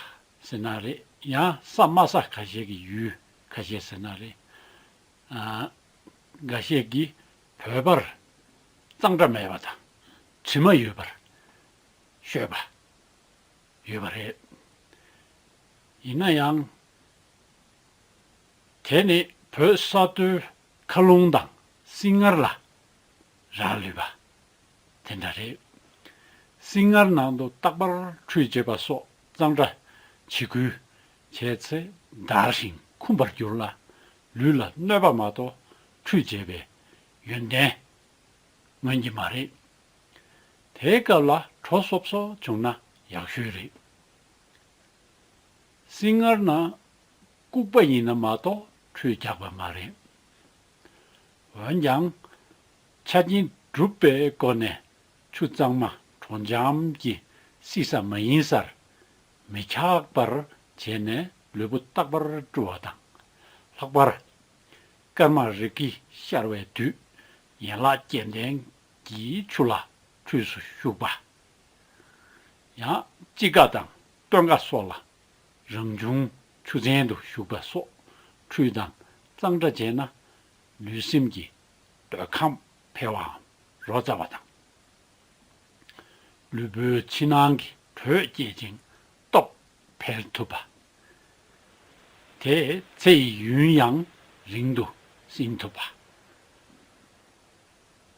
ཟེར་ན་རེད། ཡང་ས་དམའ་ས་ཁ་ཤས་ཀྱི་ཡུལ་ཁ་ཤས་ཟེར་ན་རེད། ཨ། འགའ་ཤས་ཀྱིས་བོད་པར་གཙང་སྦྲ་མེད་པ་དང་དྲི་མ་ཡོད་པར་ཤོད་པ་ཡོད་པ་རེད། ཡིན་ན་ཡང་དེ་ནི་བོད་ས་མཐོའི་མཁའ་རླུང་དང་སྲིན་མངར་ལ་རག་ལུས་པ་དེ་འདྲ་རེད། སྲིན་མངར་ནང་དུ་རྟག་པར་ཁྲུས་བྱེད་པ་སོགས་གཙང་སྦྲ་བྱེད་ཁུལ་བྱས་ཚེ་འདར་ཞིང་འཁུམས་པར་འགྱུར་ལ། ལུས་ལ་གནོད་པ་མ་གཏོགས་ཁྲུས་བྱས་པའི་ཡོན་ཏན་མངོན་གྱི་མ་རེད། དེའི་སྐབས་ལ་དྲོ་སོབ་སོབ་བྱུང་ན་ཡག་ཤོས་རེད། སྲིན་མངར་ནང་ལྐུགས་པ་ཡིན་ན་མ་གཏོགས་ཁྲུས་རྒྱག་པ་མ་རེད། འོན་ཀྱང་ཆ་རྐྱེན་གྲུབ་པའི་སྒོ་ནས་ཆུ་གཙང་མ་ གྲོ་འཇམ་གྱིས་བསིལ་ས་མ་ཡིན་སར་མི་འཁྱག་པར་བྱས་ནས་ལུས་པོ་རྟག་པར་བཀྲུ་བ་དང་། ལྷག་པར་སྐར་མ་རིགས་ཀྱི་ཤར་བའི་དུས་ཡན་ལག་སྐྱེལ་ལྡན་གྱི་ཆུ་ལ་ཁྲུས་སུ་ཞུགས་པ། ཡང་དཔྱིད་ཀ་དང་སྟོན་ཀ་སོགས་ལ་རང་བྱུང་ཆུ་ཚན་དུ་ཞུགས་པ་སོགས་ཁྲུས་དང་གཙང་སྦྲ་བྱས་ན་ལུས་སེམས་ཀྱི་འདོད་ཁམས་འཕེལ་བའམ་རོ་ཙ་བ་དང་། ལུས་པོའི་ཕྱི་ནང་གི་དྲོད་སྐྱེད་ཅིང་སྟོབས་འཕེལ་ཐུབ་པ། དེས་ཚེ་ཡི་ཡུན་ཡང་རིང་དུ་བསྲིང་ཐུབ་པ།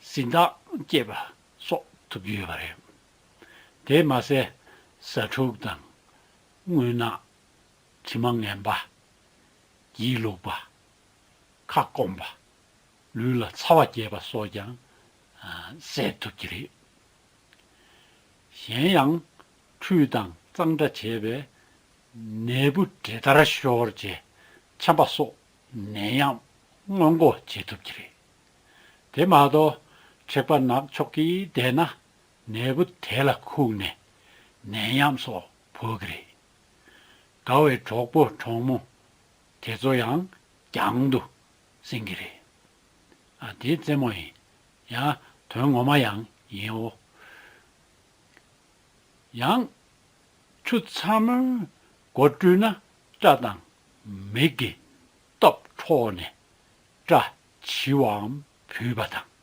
གཟི་མདངས་སྐྱེད་པ་སོགས་ཐུབ་ཀྱི་ཡོད་པ་རེད། དེས་མ་ཟད་ཟ་འཕྲུག་དང་རྔུལ་ནག་དྲི་མ་ངན་པ། ཡིད་ལུག་པ། ཁ་སྐོམ་པ། ལུས་ལ་ཚ་བ་རྒྱས་པ་སོགས་ཀྱང་ཨ་སེལ་ཐུབ་ཀྱི་རེད། གཞན་ཡང་ཁྲུས་དང་གཙང་སྦྲ་བྱས་པས་ནད་འབུ་འདྲེ་དར་ཤོར་རྗེས་ཆམ་པ་སོགས་ནད་ཡམས་སྔོན་འགོག་བྱེད་ཐུབ་ཀྱི་རེད། དེ་མ་གཏོགས་མཁྲེགས་པ་ནག་ཕྱོགས་ཀྱིས་བསྡད་ན་ནད་འབུ་དེ་ལ་ཁུག་ནས་ནད་ཡམས་སོགས་ཕོག་གི་རེད། དགའ་བའི་གྲོགས་པོ་གྲོགས་མོ་དེ་ཚོ་ཡང་རྒྱང་དུ་བསྲིང་གི་རེད། ཨ་དེ་རྩེད་མོ་ཡིན། ཡང་དོན་ངོ་མ་ཡང་ཡིན་འོ། ཡང་ཆུ་ཚ་མོའི་སྒོ་བཀྲུས་ན་སྐྲ་དང་མིག་གི་སྟོབས་འཕྲོག་ནས་སྐྲ་བྱི་བའམ་བུད་པ་དང་།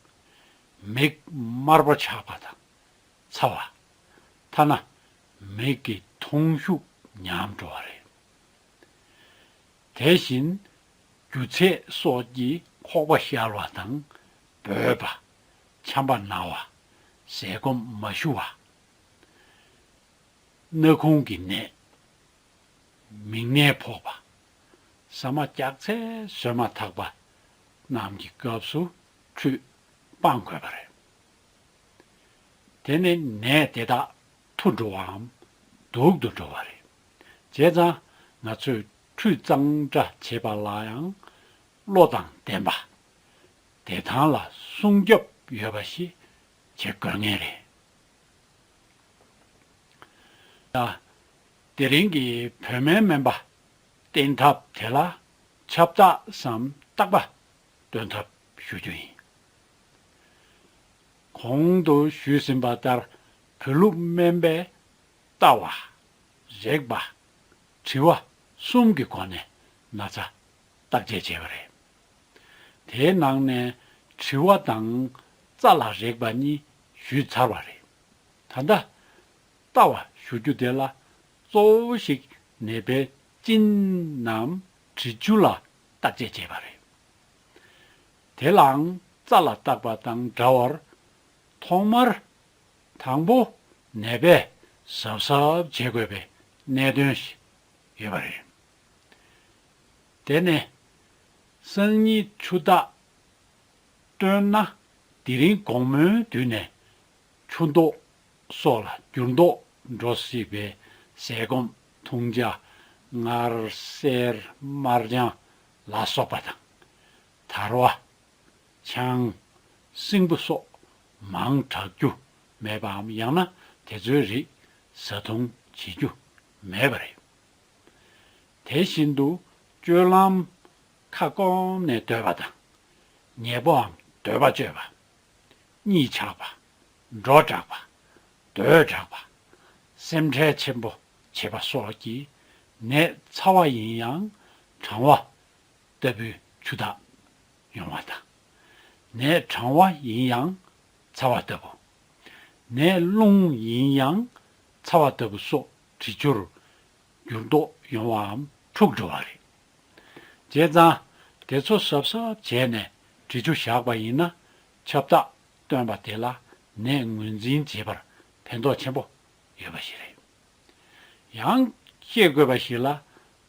མིག་དམར་པོ་ཆགས་པ་དང་ཚ་བ། ཐ་ན་མིག་གི་མཐོང་ཤུགས་ཉམས་འགྲོ་བ་རེད། དེ་བཞིན་རྒྱུ་ཚད་སོགས་ཀྱི་ཁོག་པ་ཤར་བ་དང་། འབོད་པ། ཆམ་པ་ན་བ། ཟས་སྐོམ་མ་ཞུ་བ། སྣ་ཁུང་གི་ནད། མིག་ནད་ཕོག་པ། ཟ་མ་རྒྱགས་ཚད་ཟོས་མ་ཐག་པ་རྣམས་ཀྱི་སྐབས་སུ་ཁྲུས་སྤང་དགོས་པ་རེད། དེ་ནི་ནད་དེ་དག་འཐུ་འགྲོ་བའམ་སྡུག་ཏུ་འགྲོ་བ་རེད། བྱས་ཙང་ང་ཚོས་ཁྲུས་གཙང་སྦྲ་བྱེད་པ་ལ་ཡང་བློ་དང་ལྡན་པ། བདེ་ཐང་ལ་སྲུང་སྐྱོབ་ཡོད་པ་ཞིག་བྱེད་དགོས་ངེས་རེད། ད། དེ་རིང་གི་བོད་སྨན་སྨན་པ་བསྟེན་ཐབས་དེ་ལ་ཁྱབ་བདག་སམ་བརྟག་པ་སྟོན་ཐབས་ཞུ་རྒྱུ་ཡིན། གོང་དུ་ཞུས་ཟིན་པ་ལྟར་བོད་ལུགས་སྨན་པས་ལྟ་བ། རེག་པ། དྲི་བ་གསུམ་གྱི་སྒོ་ནས་ན་ཚ་བརྟག་དཔྱད་བྱས་པ་རེད། དེའི་ནང་ནས་དྲི་བ་དང་རྩ་ལ་རེག་པ་གཉིས་ཞུས་ཚར་བ་རེད། ད་ལྟ་ལྟ་བ་ཞུ་རྒྱུ་དེ་ལ་གཙོ་བོ་ཞིག་ནད་པའི་གཅིན་ནམ་དྲི་ཆུ་ལ་བརྟག་དཔྱད་བྱས་པ་རེད། དེ་ལའང་རྩ་ལ་བརྟག་པ་དང་འདྲ་བར་ཐོག་མར་དང་པོ་ནད་པས་གཟབ་གཟབ་བྱེད་དགོས་པའི་གནད་དོན་ཞིག་ཡོད་པ་རེད། དེ་ནི་སང་ཉིན་ཆུ་རྟགས་སྟོན་ན་དེ་རིང་དགོང་མོའི་དུས་ནས་ཆུ་མདོག་སོགས་ལ་འགྱུར་ལྡོག་འགྲོ་སྲིད་པའི་ཟས་སྐོམ་འཐུང་བྱ་མངར་གསལ་དམར་ལྗང་ལ་སོགས་པ་དང་། དར་བ། ཆང་། སྲིན་བུ་སོགས་མང་དྲགས་རྒྱུ་མེད་པའམ་ཡང་ན་དེ་ཚོའི་རིགས་བཟའ་འཐུང་བྱེད་རྒྱུ་མེད་པ་རེད། དེ་བཞིན་དུ་སྤྱོད་ལམ་ཁ་སྐོམ་ནས་སྡོད་པ་དང་། ཉེ་པོའམ་འདོད་པ་སྤྱོད་པ། གཉིད་ཆག་པ། འགྲོ་དྲགས་པ། སྡོད་དྲགས་པ། སེམས་ཁྲལ་ཆེན་པོ་བྱེད་པ་སོགས་ཀྱིས་ནད་ཚ་བ་ཡིན་ཡང་གྲང་བ་ལྟ་བུའི་ཆུ་རྟགས་ཡོང་བ་དང་། ནད་གྲང་བ་ཡིན་ཡང་ཚ་བ་ལྟ་བུ། ནད་རླུང་ཡིན་ཡང་ཚ་བ་ལྟ་བུ་སོགས་དྲི་ཆུར་འགྱུར་ལྡོག་ཡོང་བའམ་འཁྲུག་འགྲོ་བ་རེད། བྱས་ཙང་དེ་ཚོ་གཟབ་གཟབ་བྱས་ནས་དྲི་ཆུ་བཞག་པ་ཡིན་ན་ཁྱབ་བདག་སྟོན་པ་དེ་ལ་ནད་ངོས་འཛིན་བྱེད་པར་ཕན་ཐོགས་ཆེན་པོ་ཡོད་པ་ཞིག་རེད། ཡང་ཤེས་དགོས་པ་ཞིག་ལ།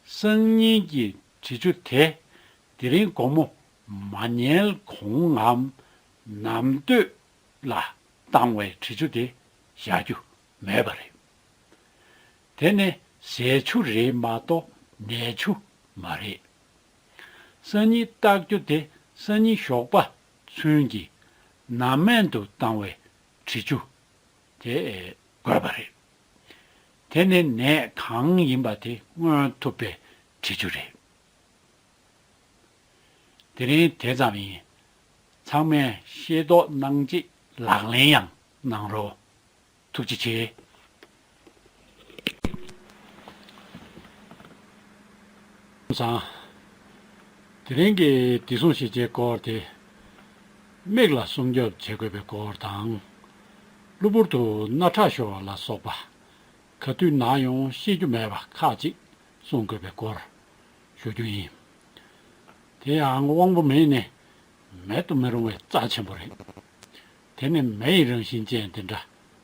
སང་ཉིན་གྱི་དྲི་ཆུ་དེ་དེ་རིང་དགོང་མོ་མ་ཉལ་གོང་ངམ་ནམ་སྟོད་ལ་བཏང་བའི་དྲི་ཆུ་དེ་བཞག་རྒྱུ་མེད་པ་རེད། དེ་ནི་ཟས་ཆུ་རེད་མ་གཏོགས་ནས་ཆུ་མ་རེད། སང་ཉིན་བརྟག་རྒྱུ་དེ་སང་ཉིན་ཞོགས་པ་ཚུན་གྱི་ནམ་སྨད་དུ་བཏང་བའི་དྲི་ཆུ། དེ་དགོས་པ་རེད། དེ་ནི་ནད་གང་ཡིན་པ་དེ་མངོན་ཐུབ་པའི་འདྲི་རྒྱུ་རེད། དེ་རིང་དེ་ཙམ་ཡིན། ཚང་མས་ཤེས་རྟོགས་གནང་རྗེས་ལག་ལེན་ཡང་གནང་རོགས། ཐུགས་རྗེ་ཆེ། བཟང་། དེ་རིང་གི་བདེ་སྲུང་ཞིབ་བྱའི་སྐོར་དེ། མིག་ལ་སྲུང་སྐྱོབ་བྱེད་དགོས་པའི་སྐོར་དང་། གློ་བུར་དུ་རྣག་ཁྲག་ཤོར་བ་ལ་སོགས་པ། ག་དུས་ན་ཡང་ཤེས་རྒྱུ་མེད་པ་ཁག་ཅིག་སྲུང་དགོས་པའི་སྐོར་ཞུ་རྒྱུ་ཡིན། དེ་ཡང་དབང་པོ་མེ་ནི་མེད་དུ་མི་རུང་བའི་རྩ་ཆེན་པོ་རེད། དེ་ནི་མེ་ཡི་རང་བཞིན་ཅན་དེ་འདྲ་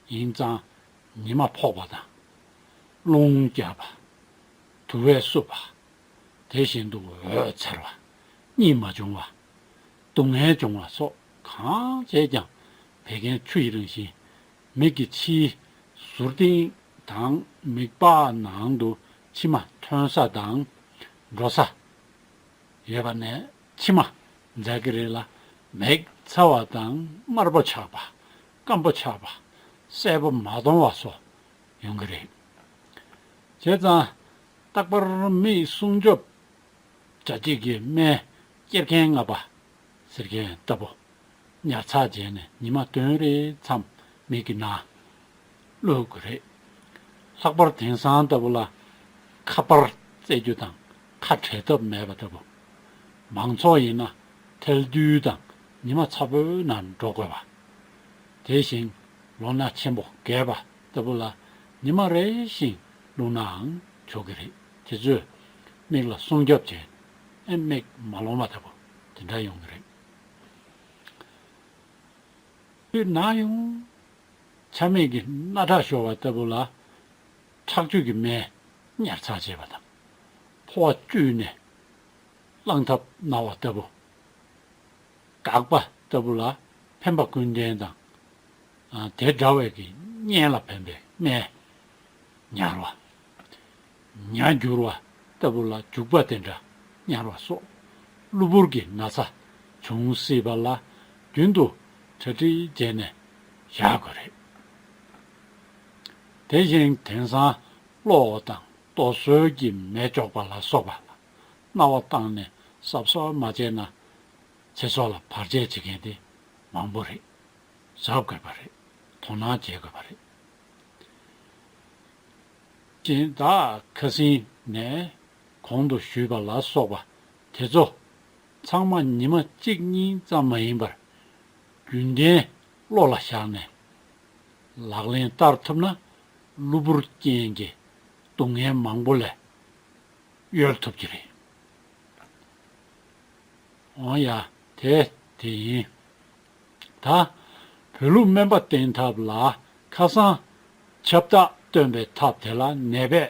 ཡིན་ཙང་། ཉི་མ་ཕོག་པ་དང་། རླུང་རྒྱག་པ། དུ་བས་བསྲུབས་པ། དེ་བཞིན་དུ་འོད་འཚེར་བ། གཉིད་མ་བྱུང་བ། སྡུག་བསྔལ་བྱུང་བ་སོགས་གང་བྱས་ཀྱང་བད་ཀན་ཆུ་ཡི་རང་བཞིན། མིག་གི་ཕྱིའི་ཟུར་སྟེང་དང་མིག་པགས་ནང་དུ་མཆི་མ་ཐོན་ས་དང་འགྲོ་ས་ཡོད་པ་ནས། མཆི་མ་འཛག་གི་རེད་ལ། མིག་ཚ་བ་དང་དམར་པོ་ཆགས་པ། སྐམ་པོ་ཆགས་པ། གསལ་པོ་མ་མཐོང་བ་སོགས་ཡོང་གི་རེད། བྱས་ཙང་རྟག་པར་མིག་སྲུང་སྐྱོབ་བྱ་བྱེད་ཀྱི་སྨན་སྐྱེར་ཁན་ལྔ་པ་ཟེར་མཁན་ལྟ་བུ་ཉར་ཚགས་བྱས་ནས་ཉི་མ་བདུན་རེའི་མཚམས་མིག་གི་ནང་བླུག་དགོས་རེད། ལྷག་པར་དེང་སང་ལྟ་བུ་ལ་ཁ་པར་རྩེད་རྒྱུ་དང་ཁ་བྲལ་ཐབས་མེད་པ་ལྟ་བུ། མང་ཚོགས་ཡིན་ན་ཐལ་རྡུལ་དང་ཉི་མ་ཚ་པོའི་ནང་འགྲོ་དགོས་པ། དེ་བཞིན་ལོ་ན་ཆེན་པོ་རྒས་པ་ལྟ་བུ་ལ་ཉི་མ་རེ་བཞིན་བླུགས་ནའང་ཆོག་གི་རེད། དེ་ཚོས་མིག་ལ་སྲུང་སྐྱོབ་བྱས། ཨེ་མིག་མ་ལོང་བ་ལྟ་བུ་དེ་འདྲ་ཡོང་གི་རེད། དུས་ན་ཡང་ཆ་མེད་ཀྱི་རྣག་ཁྲག་ཤོར་བ་ལྟ་བུ་ལ་ཁྲག་བཅུད་ཀྱི་སྨན་ཉར་ཚགས་བྱེད་པ་དང་། ཕོ་བ་བཅུས་ནས་བླངས་ཐབས་སྨྲ་བ་ལྟ་བུ། འགག་པ་ལྟ་བུ་ལ་ཕན་པ་ཀུན་ལྡན་དང་། ཨ། དེ་འདྲ་བའི་གི་གཉན་ལ་ཕན་པའི་སྨན་ཉར་བ། ཉ་འགྱུར་བ་ལྟ་བུ་ལ་བྱུག་པ་དེ་འདྲ་ཉར་བ་སོགས་གློ་བུར་གྱི་ན་ཚ་བྱུང་སྲིད་པ་ལ་རྒྱུན་དུ་གྲ་སྒྲིག་བྱས་ནས་བཞག་དགོས་རེད། དེ་བཞིན་དེང་སང་གློ་དང་ལྟོ་སོལ་གྱི་མེ་གཅོག་པ་ལ་སོགས་པ་ལ་སྨྲ་བ་བཏང་ནས་གཟབ་གཟབ་མ་བྱས་ན། ཚེ་སྲོག་ལ་བར་ཆད་བྱེད་མཁན་དེ་མང་པོ་རེད། གཟབ་དགོས་པ་རེད། དོ་སྣང་བྱེད་དགོས་པ་རེད། སྦྱིན་བདག་ཁ་སང་ནས་གོང་དུ་ཞུས་པ་ལ་སོགས་པ་དེ་ཚོ་ཚང་མ་ཉི་མ་གཅིག་གཉིས་ཙམ་མ་ཡིན་པར་རྒྱུན་ལྡན་བློ་ལ་བཞག་ནས་ལག་ལེན་བསྟར་ཐུབ་ན། གློ་བུར་རྐྱེན་གྱི་སྡུག་བསྔལ་མང་པོ་ལས་གཡོལ་ཐུབ་ཀྱི་རེད། འོ་ཡ། དེ་དེ་ཡིན། ད་བོད་ལུགས་སྨན་པ་བསྟེན་ཐབས་ལ་ཁ་སང་ཁྱབ་བདག་བཏོན་པའི་ཐབས་དེ་ལ་ནད་པས་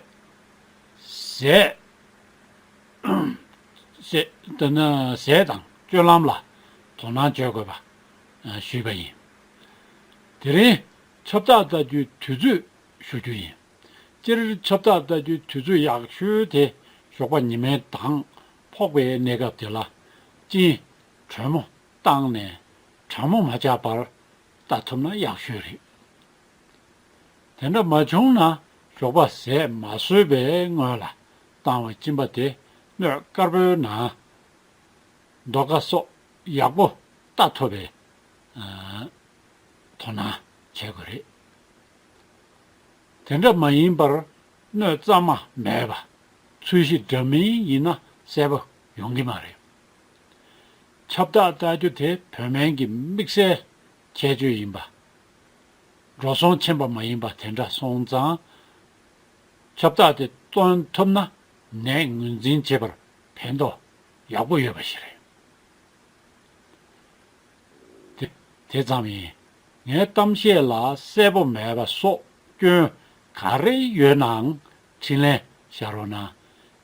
ཟས་ཟས་དེ་ནི་ཟས་དང་སྤྱོད་ལམ་ལ་དོ་སྣང་བྱེད་དགོས་པ་ཞུས་པ་ཡིན། དེ་རིང་ཁྱབ་བདག་ལྟ་རྒྱུའི་དུས་ཚོད་ཞུ་རྒྱུ་ཡིན། སྤྱིར་ཁྱབ་བདག་ལྟ་རྒྱུའི་དུས་ཚོད་ཡག་ཤོས་དེ་ཞོགས་པ་ཉི་མའི་མདངས་ཕོག་པའི་གནས་སྐབས་དེ་ལ་གཅིན་དྲོན་མོ་བཏང་ནས་གྲང་མོ་མ་ཆགས་པར་ལྟ་ཐུབ་ན་ཡག་ཤོས་རེད། དེ་འདྲ་མ་བྱུང་ན་ཞོགས་པ་ཟས་མ་ཟོས་པའི་སྔོན་ལ་བཏང་བའི་གཅིན་པ་དེ་སྣོད་དཀར་པོའི་ནང་། མདོག་ཁ་སོགས་ཡག་པོ་ལྟ་ཐུབ་པའི་ཨ་དོ་སྣང་བྱེད་དགོས་རེད། དེ་འདྲ་མ་ཡིན་པར་སྣོད་གཙང་མ་མེད་པ། ཚོས་གཞི་འདྲ་མིན་ཡིན་ན་གསལ་པོ་ཡོང་གི་མ་རེད། ཁྱབ་བདག་ལྟ་རྒྱུ་དེ་བོད་སྨན་གྱི་དམིགས་བསལ་ཁྱད་ཆོས་ཡིན་པ། འགྲོ་སོང་ཆེན་པོ་མ་ཡིན་པ་དེ་འདྲ་སོང་ཙང་། ཁྱབ་བདག་དེ་བཏོན་ཐུབ་ན་ནད་ངོས་འཛིན་བྱེད་པར་ཕན་ཐོགས་ཡག་པོ་ཡོད་པ་ཞིག་རེད། དེ་དེ་ཙམ་ཡིན། ངའི་གཏམ་བཤད་ལ་གསལ་པོ་མེད་པ་སོགས་སྐྱོན་ག་རེ་ཡོད་ནའང་འཕྲིན་ལན་བཞག་རོགས་གནང་།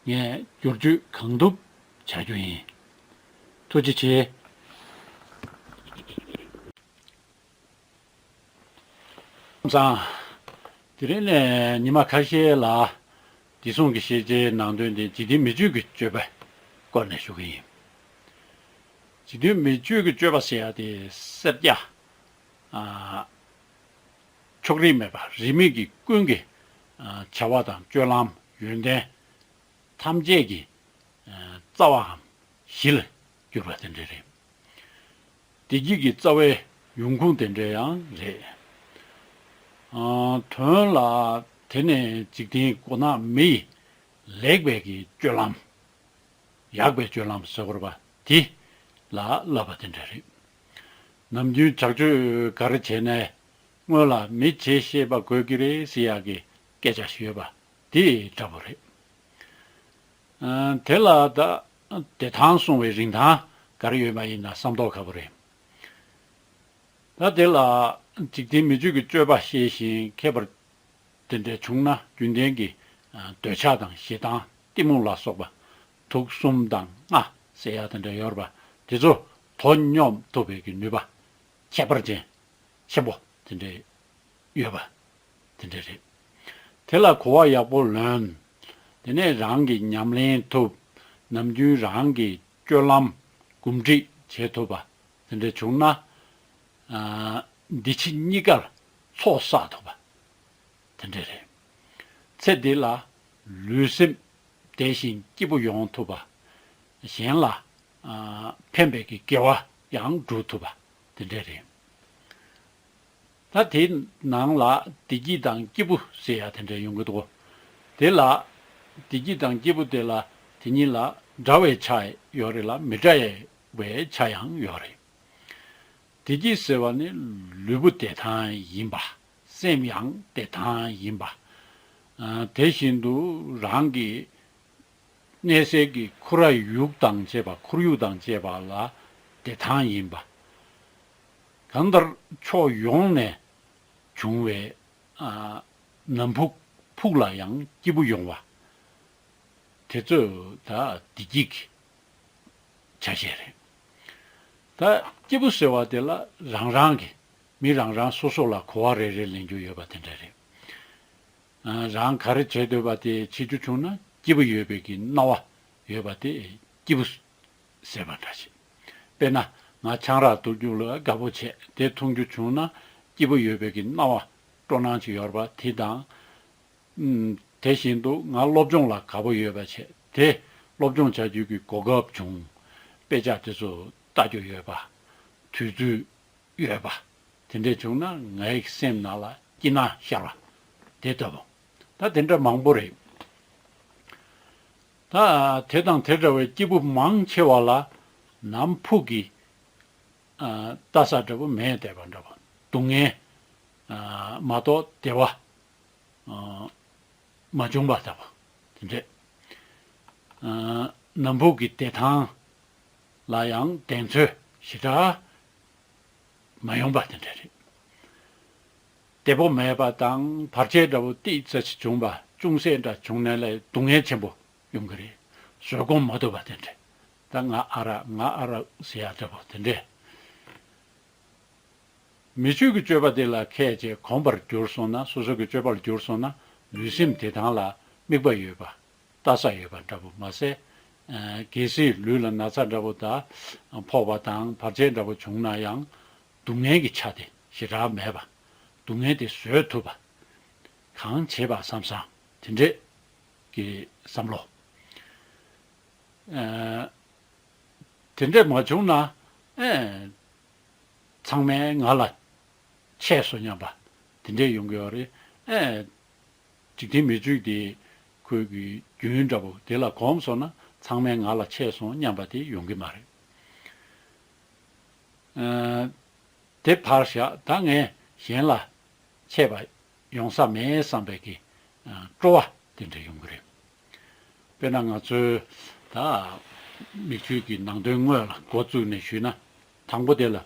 ངས་བསྒྱུར་བཅོས་གང་ཐུབ་བྱ་རྒྱུ་ཡིན། ཐུགས་རྗེ་ཆེ། ཁམས་བཟང་། དེ་རིང་ནས་ཉི་མ་ཁ་ཤས་ལ་བདེ་སྲུང་གི་ཤེས་བྱའི་ནང་དོན་དེ་འཇིག་རྟེན་མི་ཆོས་ཀྱི་སྤྱོད་པའི་སྐོར་ནས་ཞུ་གི་ཡིན། འཇིག་རྟེན་མི་ཆོས་ཀྱི་སྤྱོད་པ་ཟེར་ཡ་དེ་སེར་སྐྱ། ཨ། ཕྱོགས་རིས་མེད་པ་རིས་མེད་ཀྱི་ཀུན་གྱི་ཨ་བྱ་བ་དང་སྤྱོད་ལམ་ཡོན་ཏན་ཐམས་ཅད་ཀྱི་ཨ་རྩ་བའམ་གཞི་ལ་གྱུར་པ་དེ་འདྲ་རེད། བདེ་སྐྱིད་ཀྱི་རྩ་བའི་ཡོང་ཁུངས་དེ་འདྲ་ཡང་རེད། ཨ་དོན་ལ་དེ་ནས་འཇིག་རྟེན་མགོ་ནག་མི་ཡི་ལེགས་པའི་གི་སྤྱོད་ལམ། ཡག་པའི་སྤྱོད་ལམ་ཟེར་དགོས་པ་དེ་ལ་བསླབ་པ་དེ་འདྲ་རེད། ནམ་རྒྱུན་ཇག་སྤྱོད་ག་རེ་བྱས་ནས་སྔོན་ལ་མི་བྱེད་ཤེས་པ་དགོས་ཀྱི་རེད་ཟེར་ཡག་གི་སྐད་ཆ་ཞིག་ཡོད་པ་དེ་འདྲ་པོ་རེད། ཨ་དེ་ལ་ད་བདེ་ཐང་སྲུང་བའི་རིན་ཐང་ག་རེ་ཡོད་པ་ཡིན་ན་བསམ་མདོག་ཁ་པོ་རེད། ད་དེ་ལ་འཇིག་རྟེན་མི་ཆོས་ཀྱི་སྤྱོད་པ་ཤེས་ཤིང་མཁས་པར་དེ་འདྲ་བྱུང་ན་རྒྱུན་ལྡན་གྱི་ཨ་འདོད་ཆགས་དང་ཞེ་སྡང་གཏི་མུག་ལ་སོགས་པ་དུག་གསུམ་དང་ལྔ་ཟེར་ཡ་དེ་འདྲ་ཡོད་རེད་པ། དེ་ཚོ་དོ་སྙོམས་ཐུབ་པའི་གི་ནུས་པ་ཁྱད་པར་ཅན་ཆེན་པོ་དེ་འདྲ་ཡོད་པ་དེ་འདྲ་རེད། དེ་ལ་གོ་བ་ཡག་པོ་ལོན། དེ་ནས་རང་གི་ཉམས་ལེན་ཐུབ། ནམ་རྒྱུན་རང་གི་སྤྱོད་ལམ་གོམས་འདྲིས་བྱེད་ཐུབ་པ་དེ་འདྲ་བྱུང་ན། ཨ་འདི་ཕྱི་གཉིས་ཀར་ཚོགས་བསགས་ཐུབ་པ་དེ་འདྲ་རེད། ཚེ་འདི་ལ་ལུས་སེམས་བདེ་ཞིང་སྐྱིད་པོ་ཡོང་ཐུབ་པ། གཞན་ལ་ཨ་ཕན་པའི་གི་དགེ་བ་ཡང་སྒྲུབ་ཐུབ་པ་དེ་འདྲ་རེད། ད་དེའི་ནང་ལ་བདེ་སྐྱིད་དང་སྐྱིད་པོ་ཟེར་ཡ་དེ་འདྲ་ཡོང་གི་འདུག་དེ་ལ་བདེ་སྐྱིད་དང་སྐྱིད་པོ་དེ་ལ་དེ་གཉིས་ལ་འདྲ་བའི་ཆ་ཡོད་རེད་ལ་མི་འདྲ་བའི་ཆ་ཡང་ཡོད་རེད། བདེ་སྐྱིད་ཟེར་བ་ནི་ལུས་པོ་བདེ་ཐང་ཡིན་པ། སེམས་ཡང་བདེ་ཐང་ཡིན་པ། ཨ་དེ་བཞིན་དུ་རང་གི་གནས་སའི་གི་ཁོར་ཡུག་དང་བཅས་པ་ཁོར་ཡུག་དང་བཅས་པ་ལ་བདེ་ཐང་ཡིན་པ། གང་ལྟར་ཕྱོགས་ཡོངས་ནས་བྱུང་བའི་ཨ་ནམ་ཕུགས་ཕུགས་ལ་ཡང་སྐྱིད་པོ་ཡོང་བ། དེ་ཚོ་ད་བདེ་སྐྱིད་ཀྱི་ཆ་ཤས་རེད། ད་སྐྱིད་པོ་ཟེར་བ་དེ་ལ་རང་རང་གི་མི་རང་རང་སོ་སོ་ལ་གོ་བ་རེ་རེ་ལེན་རྒྱུ་ཡོད་པ་དེ་འདྲ་རེད། ཨ་རང་ག་རེ་བྱེད་འདོད་པ་དེ་བྱེད་རྒྱུ་བྱུང་ན་སྐྱིད་པོ་ཡོད་པའི་གི་སྣང་བ་ཡོད་པ་དེ་སྐྱིད་པོ་ཟེར་བ་འདྲ་ཞིག་དཔེར་ན་ང་ཆང་རག་འཐུང་རྒྱུ་ལ་དགའ་པོ་བྱས་དེ་འཐུང་རྒྱུ་བྱུང་ན་སྐྱིད་པོ་ཡོད་པའི་གི་སྣང་བ་སྤྲོ་སྣང་ཅིག་ཡོད་པ་དེ་དང་། ཨུམ། དེ་བཞིན་དུ་ང་སློབ་སྦྱོང་ལ་དགའ་པོ་ཡོད་པ་བྱས་དེ་སློབ་སྦྱོང་བྱ་རྒྱུ་གི་གོ་སྐབས་བྱུང་། དཔེ་ཆ་དེ་ཚོ་ལྟ་རྒྱུ་ཡོད་པ། དུས་ཚོད་ཡོད་པ། དེ་འདྲས་བྱུང་ན་ངའི་སེམས་ནང་ལ་སྐྱིད་སྣང་ཤར་བ་དེ་ལྟ་བུ། ད་དེ་འདྲ་མང་པོ་རེད། ད་དེ་དང་དེ་འདྲ་བའི་སྐྱིད་པོ་མང་ཆེ་བ་ལ་ནམ་ཕུགས་ཀྱི་ཨ་ལྟ་ས་འདྲ་པོ་མེད་བསྡད་པ་འདྲ་པོ། སྡུག་བསྔལ་ཨ་མ་གཏོགས་བདེ་བ་ཨ་མ་བྱུང་བ་ལྟ་བུ་དེ་འདྲས། ཨ་ནམ་ཕུགས་ཀྱི་བདེ་ཐང་ལ་ཡང་གདེང་ཚོད་ཞེ་དྲག་མ་ཡོང་པ་དེ་འདྲ་རེད། བདེ་པོ་མེད་པ་དང་བར་ཆད་འདྲ་པོ་ཏོག་ཙམ་ཞིག་བྱུང་བ་ཅུང་ཟད་འདྲ་བྱུང་ནས་ལས་སྡུག་བསྔལ་ཆེན་པོ་ཡོང་གི་རེད། བཟོད་སྒོམ་མ་ཐུབ་པ་དེ་འདྲ། ད་ང་ཨ་རག་ང་ཨ་རག་ཟེར་ཡ་འདྲ་པོ་དེ་འདྲ། མི་ཆོས་ཀྱི་སྤྱོད་པ་དེ་ལ་མཁས་བྱས་གོམས་པར་གྱུར་སོང་ན་སོ་སོ་གི་སྤྱོད་པར་གྱུར་སོང་ན་ལུས་སེམས་བདེ་ཐང་ལ་དམིགས་པ་ཡོད་པ། ལྟ་ས་ཡོད་པ་འདྲ་པོ་མ་ཟད། ཨ་གལ་སྲིད་ལུས་ལ་ན་ཚ་འདྲ་པོ་དང་ཕོག་པ་དང་བར་ཆད་འདྲ་པོ་བྱུང་ན་ཡང་སྡུག་བསྔལ་གྱི་ཆ་དེ་ཞེ་དྲག་མེད་པ། སྡུག་བསྔལ་དེ་བཟོད་ཐུབ་པ། གང་བྱེད་པ་བསམ་བསམ་དེ་འདྲས་ཀྱི་བསམ་བློ། ཨ་དེ་འདྲས་མ་བྱུང་ན་ཨེ་ཚང་མས་ང་ལ་ཆད་སོང་སྙམ་པ་དེ་འདྲས་ཡོང་གི་ཡོད་རེད། ཨེ་འཇིག་རྟེན་མི་ཆོས་དེ་ཁོའི་གི་རྒྱུན་འདྲ་པོ་དེ་ལ་གོམས་སོང་ན་ཚང་མས་ང་ལ་ཆད་སོང་སྙམ་པ་དེ་ཡོང་གི་མ་རེད། ཨ་དེ་ཕར་བཞག་ད་ངས་གཞན་ལ་ཆད་པ་ཡོང་ས་མེད་བསམ་པའི་གི་ཨ་སྤྲོ་བ་དེ་འདྲ་ཡོང་གི་རེད། དཔེར་ན་ང་ཚོའི་ད་མི་ཆོས་ཀྱི་ནང་དོན་དངོས་ལ་འགོ་བཙུགས་ནས་ཞུས་ན་དང་པོ་དེ་ལ།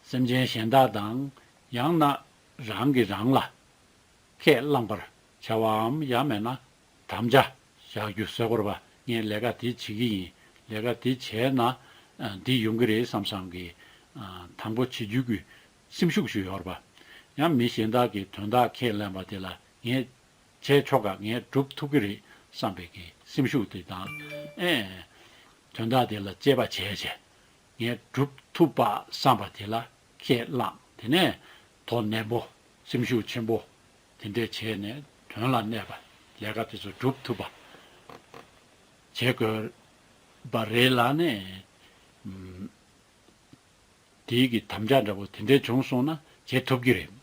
སེམས་ཅན་གཞན་དག་དང་ཡང་ན་རང་གིས་རང་ལ་ཁས་བླངས་པར་བྱ་བའམ་ཡང་མེད་ན་དམ་བཅའ་བཞག་རྒྱུ་ཟེར་དགོས་རེད་པ། ངས་ལས་ཀ་དེ་བྱེད་ཀྱི་ཡིན། ལས་ཀ་དེ་བྱས་ན་ཨ་འདི་ཡོང་གི་རེད་བསམ་བསམ་གྱི་ཨ་དང་པོ་བྱེད་རྒྱུ་གི་སེམས་ཤུགས་ཤིག་ཡོད་རེད་པ། ཡང་མི་གཞན་དག་གིས་དོན་དག་ཁས་ལེན་པ་དེ་ལ་ངས་བྱས་ཆོག་ག་ངས་སྒྲུབ་ཐུབ་ཀྱི་རེད་བསམ་པའི་གི་སེམས་ཤུགས་དེ་དང་ཨེ་དོན་དག་དེ་ལ་དཔྱད་པ་བྱས་བྱས། ངས་སྒྲུབ་ཐུབ་པ་བསམ་པ་དེ་ལ་ཁས་བླངས། དེ་ནས་དོ་ནན་པོ་ སེམས་ཤུགས་ཆེན་པོ་དེ་འདྲས་བྱས་ནས་དོན་ལ་གནས་པ་ལས་ཀ་དེ་ཚོ་སྒྲུབ་ཐུབ་པ་བྱེད་དགོས་པ་རེད་ལ་ནས། དེའི་གི་དམ་བཅའ་འདྲ་པོ་དེ་འདྲས་བྱུང་སོང་ན་བྱེད་ཐུབ་ཀྱི་རེད།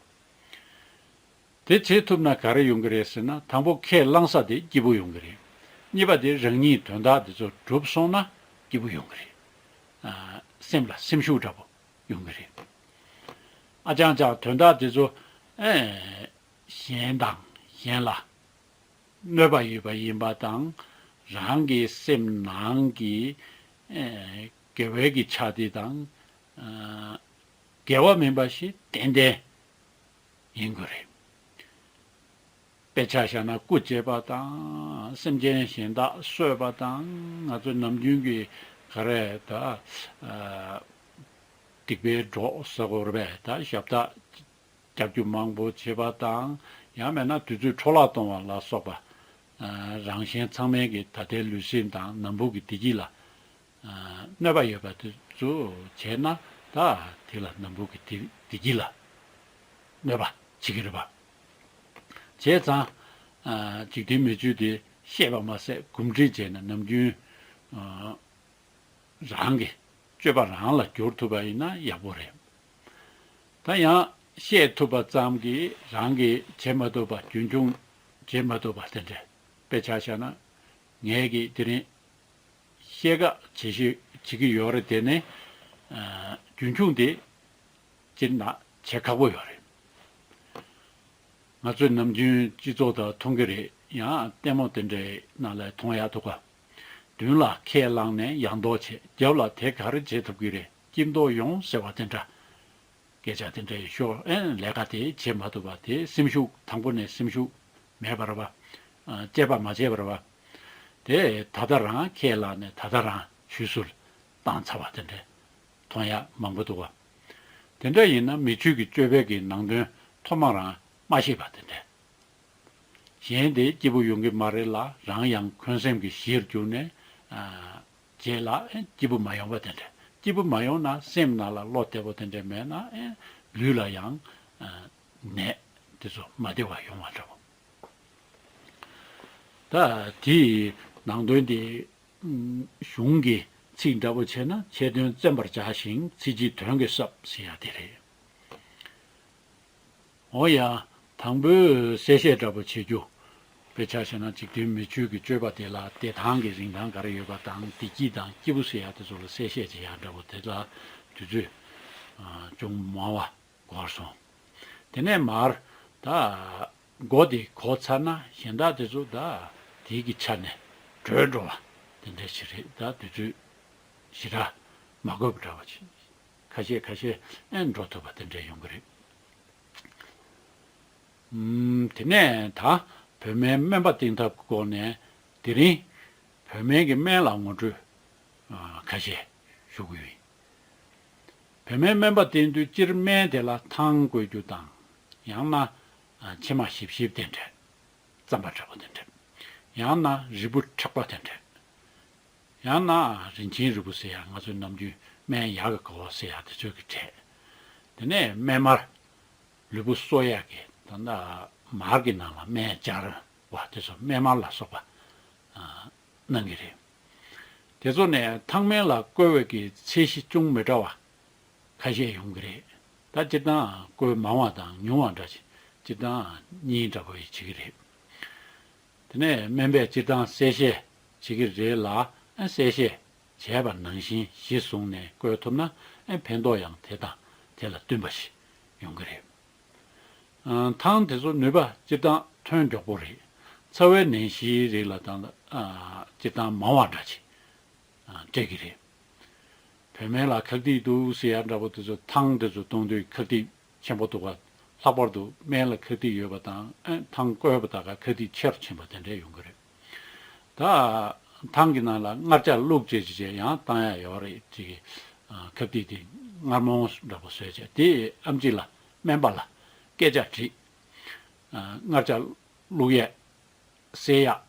དེ་བྱེད་ཐུབ་ན་ག་རེ་ཡོང་གི་རེད་ཟེར་ན། དང་པོ་ཁས་བླངས་ས་དེ་སྐྱིད་པོ་ཡོང་གི་རེད། གཉིས་པ་དེ་རང་ཉིད་དོན་དག་དེ་ཚོ་སྒྲུབ་སོང་ན་སྐྱིད་པོ་ཡོང་གི་རེད། ཨ། སེམས་ལ་སེམས་ཤུགས་འདྲ་པོ་ཡོང་གི་རེད། ཨ་ཅང་ཅང་དོན་དག་དེ་ཚོ་ཨེ་གཞན་དང་གཞན་ལ་གནོད་པ་ཡོད་པ་ཡིན་པ་དང་། རང་གི་སེམས་ནང་གི་ཨེ་དགེ་བའི་གི་ཆ་དེ་དང་། ཨ། དགེ་བ་མིན་པ་ཞིག་ཏན་ཏན་ཡིན་དགོས་རེད། དཔེ་ཆ་བཞག་ན་རྐུ་བྱེད་པ་དང་། སེམས་ཅན་གཞན་དག་གསོད་པ་དང་། ང་ཚོ་ནམ་རྒྱུན་གྱི་ག་རེ་ད། ཨ། སྡིག་པའི་གྲོགས་ཟེར་དགོས་རེད་པས། ད་ཞབས་ཏག་རྒྱག་རྒྱུ་མང་པོ་བྱེད་པ་དང་། ཡང་མིན་ན་དུས་ཚོད་འཕྲོ་བརླག་གཏོང་བ་ལ་སོགས་པ། ཨ། རང་གཞན་ཚང་མའི་གི་ད་ལྟའི་ལུས་སེམས་དང་ནམ་བུ་གི་བདེ་སྐྱིད་ལ། ཨ། གནོད་པ་ཡོད་པ་དེ་ཚོ་བྱས་ན། ད་དེ་ལ་ནམ་བུ་གི་བདེ་བདེ་སྐྱིད་ལ་གནོད་པ་བྱེད་ཀྱི་རེད་པ། བྱས་ཙང་། ཨ། འཇིག་རྟེན་མི་ཆོས་དེ་ཤེས་པ་མ་ཟད་གོམས་འདྲིས་བྱས་ན་ནམ་རྒྱུན། ཨ། རང་གི་སྤྱོད་པ་རང་ལ་བསྒྱུར་ཐུབ་པ་ཡིན་ན་ཡག་པོ་རེད། ད་ཡང་ཤེས་ཐུབ་པ་ཙམ་གྱིས་རང་གིས་བྱེད་མ་ཐུབ་པ། རྒྱུན་འཁྱོངས་བྱེད་མ་ཐུབ་པ་དེ་འདྲ། དཔེ་ཆ་བཞག་ན། ངས་ཀྱིས་དེ་རིང་ཤེལ་ག་བྱེད་ཤེས་བྱེད་ཀྱི་ཡོད་རེད། དེ་ནས། ཨ། རྒྱུན་འཁྱོངས་དེ་སྤྱིར་ན་བྱེད་ཁག་པོ་ཡོད་རེད། ང་ཚོས་ནམ་རྒྱུན་སྤྱི་ཚོགས་དང་མཐོང་གི་རེད། ཡང་ལྟད་མོ་དེ་འདྲའི་ནང་ལ་མཐོང་ཡག་འདུག་ག་མདུན་ལ་ཁས་བླངས་ནས་ཡག་མདོག་བྱས། རྒྱབ་ལ་དེ་ག་རེ་བྱེད་ཐུབ་ཀྱི་རེད། སྐྱིད་མདོག་ཡོང་ཟེར་བ་དེ་འདྲ། སྐད་ཆ་དེ་འདྲ་ཡི་ཤོར། ཨེ། ལས་ཀ་དེ་བྱེད་མ་ཐུབ་པ་དེ་སེམས་ཤུགས། དང་པོ་ནས་སེམས་ཤུགས་མེད་པ་རེད་པ། ཨ། དཔྱད་པ་མ་བྱས་པ་རེད་པ། དེ་ད་ལྟ་རང་ཁས་བླངས་ནས་ད་ལྟ་རང་ཆུད་ཟོས་བཏང་ཚར་བ་དེ་འདྲ་མཐོང་ཡག་མང་པོ་འདུག་ག་དེ་འདྲ་ཡིན་ན་མི་ཆོས་ཀྱི་སྤྱོད་པའི་གི་ནང་དོན་ཐོག་མ་རང་མ་ཤེས་པ་དེ་འདྲ། གཞན་དེ་སྐྱིད་པོ་ཡོང་གི་མ་རེད་ལ། རང་ཡང་འཁོན་སེམས་ཀྱི་གཞིར་གྱུར་ནས། ཨ། རྗེས་ལ་སྐྱིད་པོ་མ་ཡོང་བ་དེ་འདྲ། སྐྱིད་པོ་མ་ཡོང་ན་སེམས་ནང་ལ་བློ་བདེ་པོ་དེ་འདྲ་མེད་ན། ཨེ། ལུས་ལ་ཡང་ནད་དེ་ཚོ་མ་བདེ་བ་ཡོང་བ་འདྲ་པོ། ད་དེའི་ནང་དོན་དེ་གཞུང་གི་ཚིག་འདྲ་པོ་བྱས་ན། ཁྱད་དོན་བཙན་པར་བྱ་ཞིང་། ཚིག་གཅིག་དོན་གྱིས་གསབ་ཟེར་ཡ་དེ་རེད། འོ་ཡ། དང་པོའི་གསལ་བཤད་འདྲ་པོ་བྱེད་རྒྱུ། དཔེ་ཆ་བཞག་ན་འཇིག་རྟེན་མི་ཆོས་ཀྱི་སྤྱོད་པ་དེ་ལ་བདེ་ཐང་གི་རིན་ཐང་ག་རེ་ཡོད་པ་དང་། བདེ་སྐྱིད་དང་སྐྱིད་པོ་ཟེར་ཡ་དེ་ཚོ་ལ་གསལ་བཤད་བྱེད་ཡ་འདྲ་པོ་དེ་ལ་དུས་ཚོད། ཨ། ཅུང་མང་བ་འགོར་སོང་། དེ་ནས་མར་ད་མགོ་དེ་གོ་ཚར་ན་གཞན་དག་དེ་ཚོ་ད་དེའི་གི་ཆ་ནས་གྲོལ་འགྲོ་བ་དེ་འདྲ་ཞིག་རེད། ད་དུས་ཚོད་ཞེ་དྲག་མ་འགོར་བ་འདྲ་བ་ཅིག་ཁ་ཤས་ཁ་ཤས་ཨེ་འགྲོ་ཐུབ་པ་དེ་འདྲ་ཡོང་གི་རེད། ཨུམ། དེ་ནས་ད་བོད་སྨན་སྨན་པ་བསྟེན་ཐབས་ཀྱི་སྐོར་ནས་དེ་རིང་བོད་སྨན་གྱི་སྨན་ལ་ངོ་སྤྲོད། ཨ། ཁ་ཤས་ཞུ་གི་ཡོད། བོད་སྨན་སྨན་པ་བསྟེན་དུས་སྤྱིར་སྨན་དེ་ལ་ཐང་བསྐོལ་རྒྱུ་དང་། ཡང་ན། ཨ། ཕྱེ་མ་ཞིབ་ཞིབ་དེ་འདྲ། རྩམ་པ་འདྲ་པོ་དེ་འདྲ། ཡང་ན་རིལ་བུ་མཁྲེགས་པ་དེ་འདྲ། ཡང་ན་རིན་ཆེན་རིལ་བུ་ཟེར་ཡ། ང་ཚོས་ནམ་རྒྱུན་སྨན་ཡག་གི་གོ་བ་ཟེར་ཡ་དེ་ཚོ་གི་གྲས། དེ་ནས་སྨན་མར། ལུས་པོ་གསོ་ཡག་གི་ད་ལྟ་མར་གྱི་ནང་ལ་སྨན་སྦྱར་བ་དེ་ཚོ་སྨན་མར་ལ་སོགས་པ། ཨ། གནང་གི་རེད། དེ་ཚོ་ནས་ཐང་སྨན་ལ་བསྐོལ་བའི་གི་ཚད་གཞི་ཅུང་མི་འདྲ་བ་ཁ་ཤས་ཡོང་གི་རེད། ད་སྤྱིར་བཏང་བསྐོལ་མང་བ་དང་ཉུང་བ་འདྲ་ཅིག་སྤྱིར་བཏང་གཉིས་འདྲ་པོ་ཡི་བྱེད་ཀྱི་རེད། དེ་ནས་སྨན་པས་སྤྱིར་བཏང་གསལ་བཤད་བྱེད་ཀྱི་རེད་ལ། ཨ། གསལ་བཤད་བྱས་པ་ནང་བཞིན་གཞི་བཟུང་ནས་བསྐོལ་ཐུབ་ན། ཨ། ཕན་ཐོགས་ཡང་དེ་དང་དེ་ལ་བསྟུན་པ་ཞིག་ཡོང་གི་རེད། ཨ། ཐང་དེ་ཚོ་ནུས་པ་སྤྱིར་བཏང་ཐོན་མགྱོགས་པོ་རེད། ཚ་བའི་ནད་གཞིའི་རིགས་ལ་དང་། ཨ། སྤྱིར་བཏང་མང་བ་འདྲ་ཅིག་ཨ། སྤྲད་ཀྱི་རེད། བོད་སྨན་ལ་ཁག་ཐིག་འདུག་ཟེར་ཡ་འདྲ་པོ་དེ་ཚོ། ཐང་དེ་ཚོ་གཏོང་དུས་ཁག་ཐིག་ཆེན་པོ་འདུག་ག་ལྷག་པར་དུ་སྨན་ལ་ཁག་ཐིག་ཡོད་པ་དང་། ཨ། ཐང་བསྐོལ་བ་དག་ག་ཁག་ཐིག་ཆེ་རུ་ཕྱིན་པ་དེ་འདྲ་ཡོང་གི་རེད། ད་ཐང་གི་ནང་ལ་མངར་ཆ་བླུགས་བྱས་བྱས་ཡང་བཏང་ཡ་ཡོད་རེད། ཅིག་ཨ། ཁག་ཐིག་དེ་མངར་མོ་འདྲ་པོ་བཟོས་བྱས། དེ་ཨེམ་ཆི་ལ་སྨན་པ་ལ་སྐད་ཆ་དྲིས། ཨ། མངར་ཆ་བླུགས་ཡས། བསྲེ་ཡག་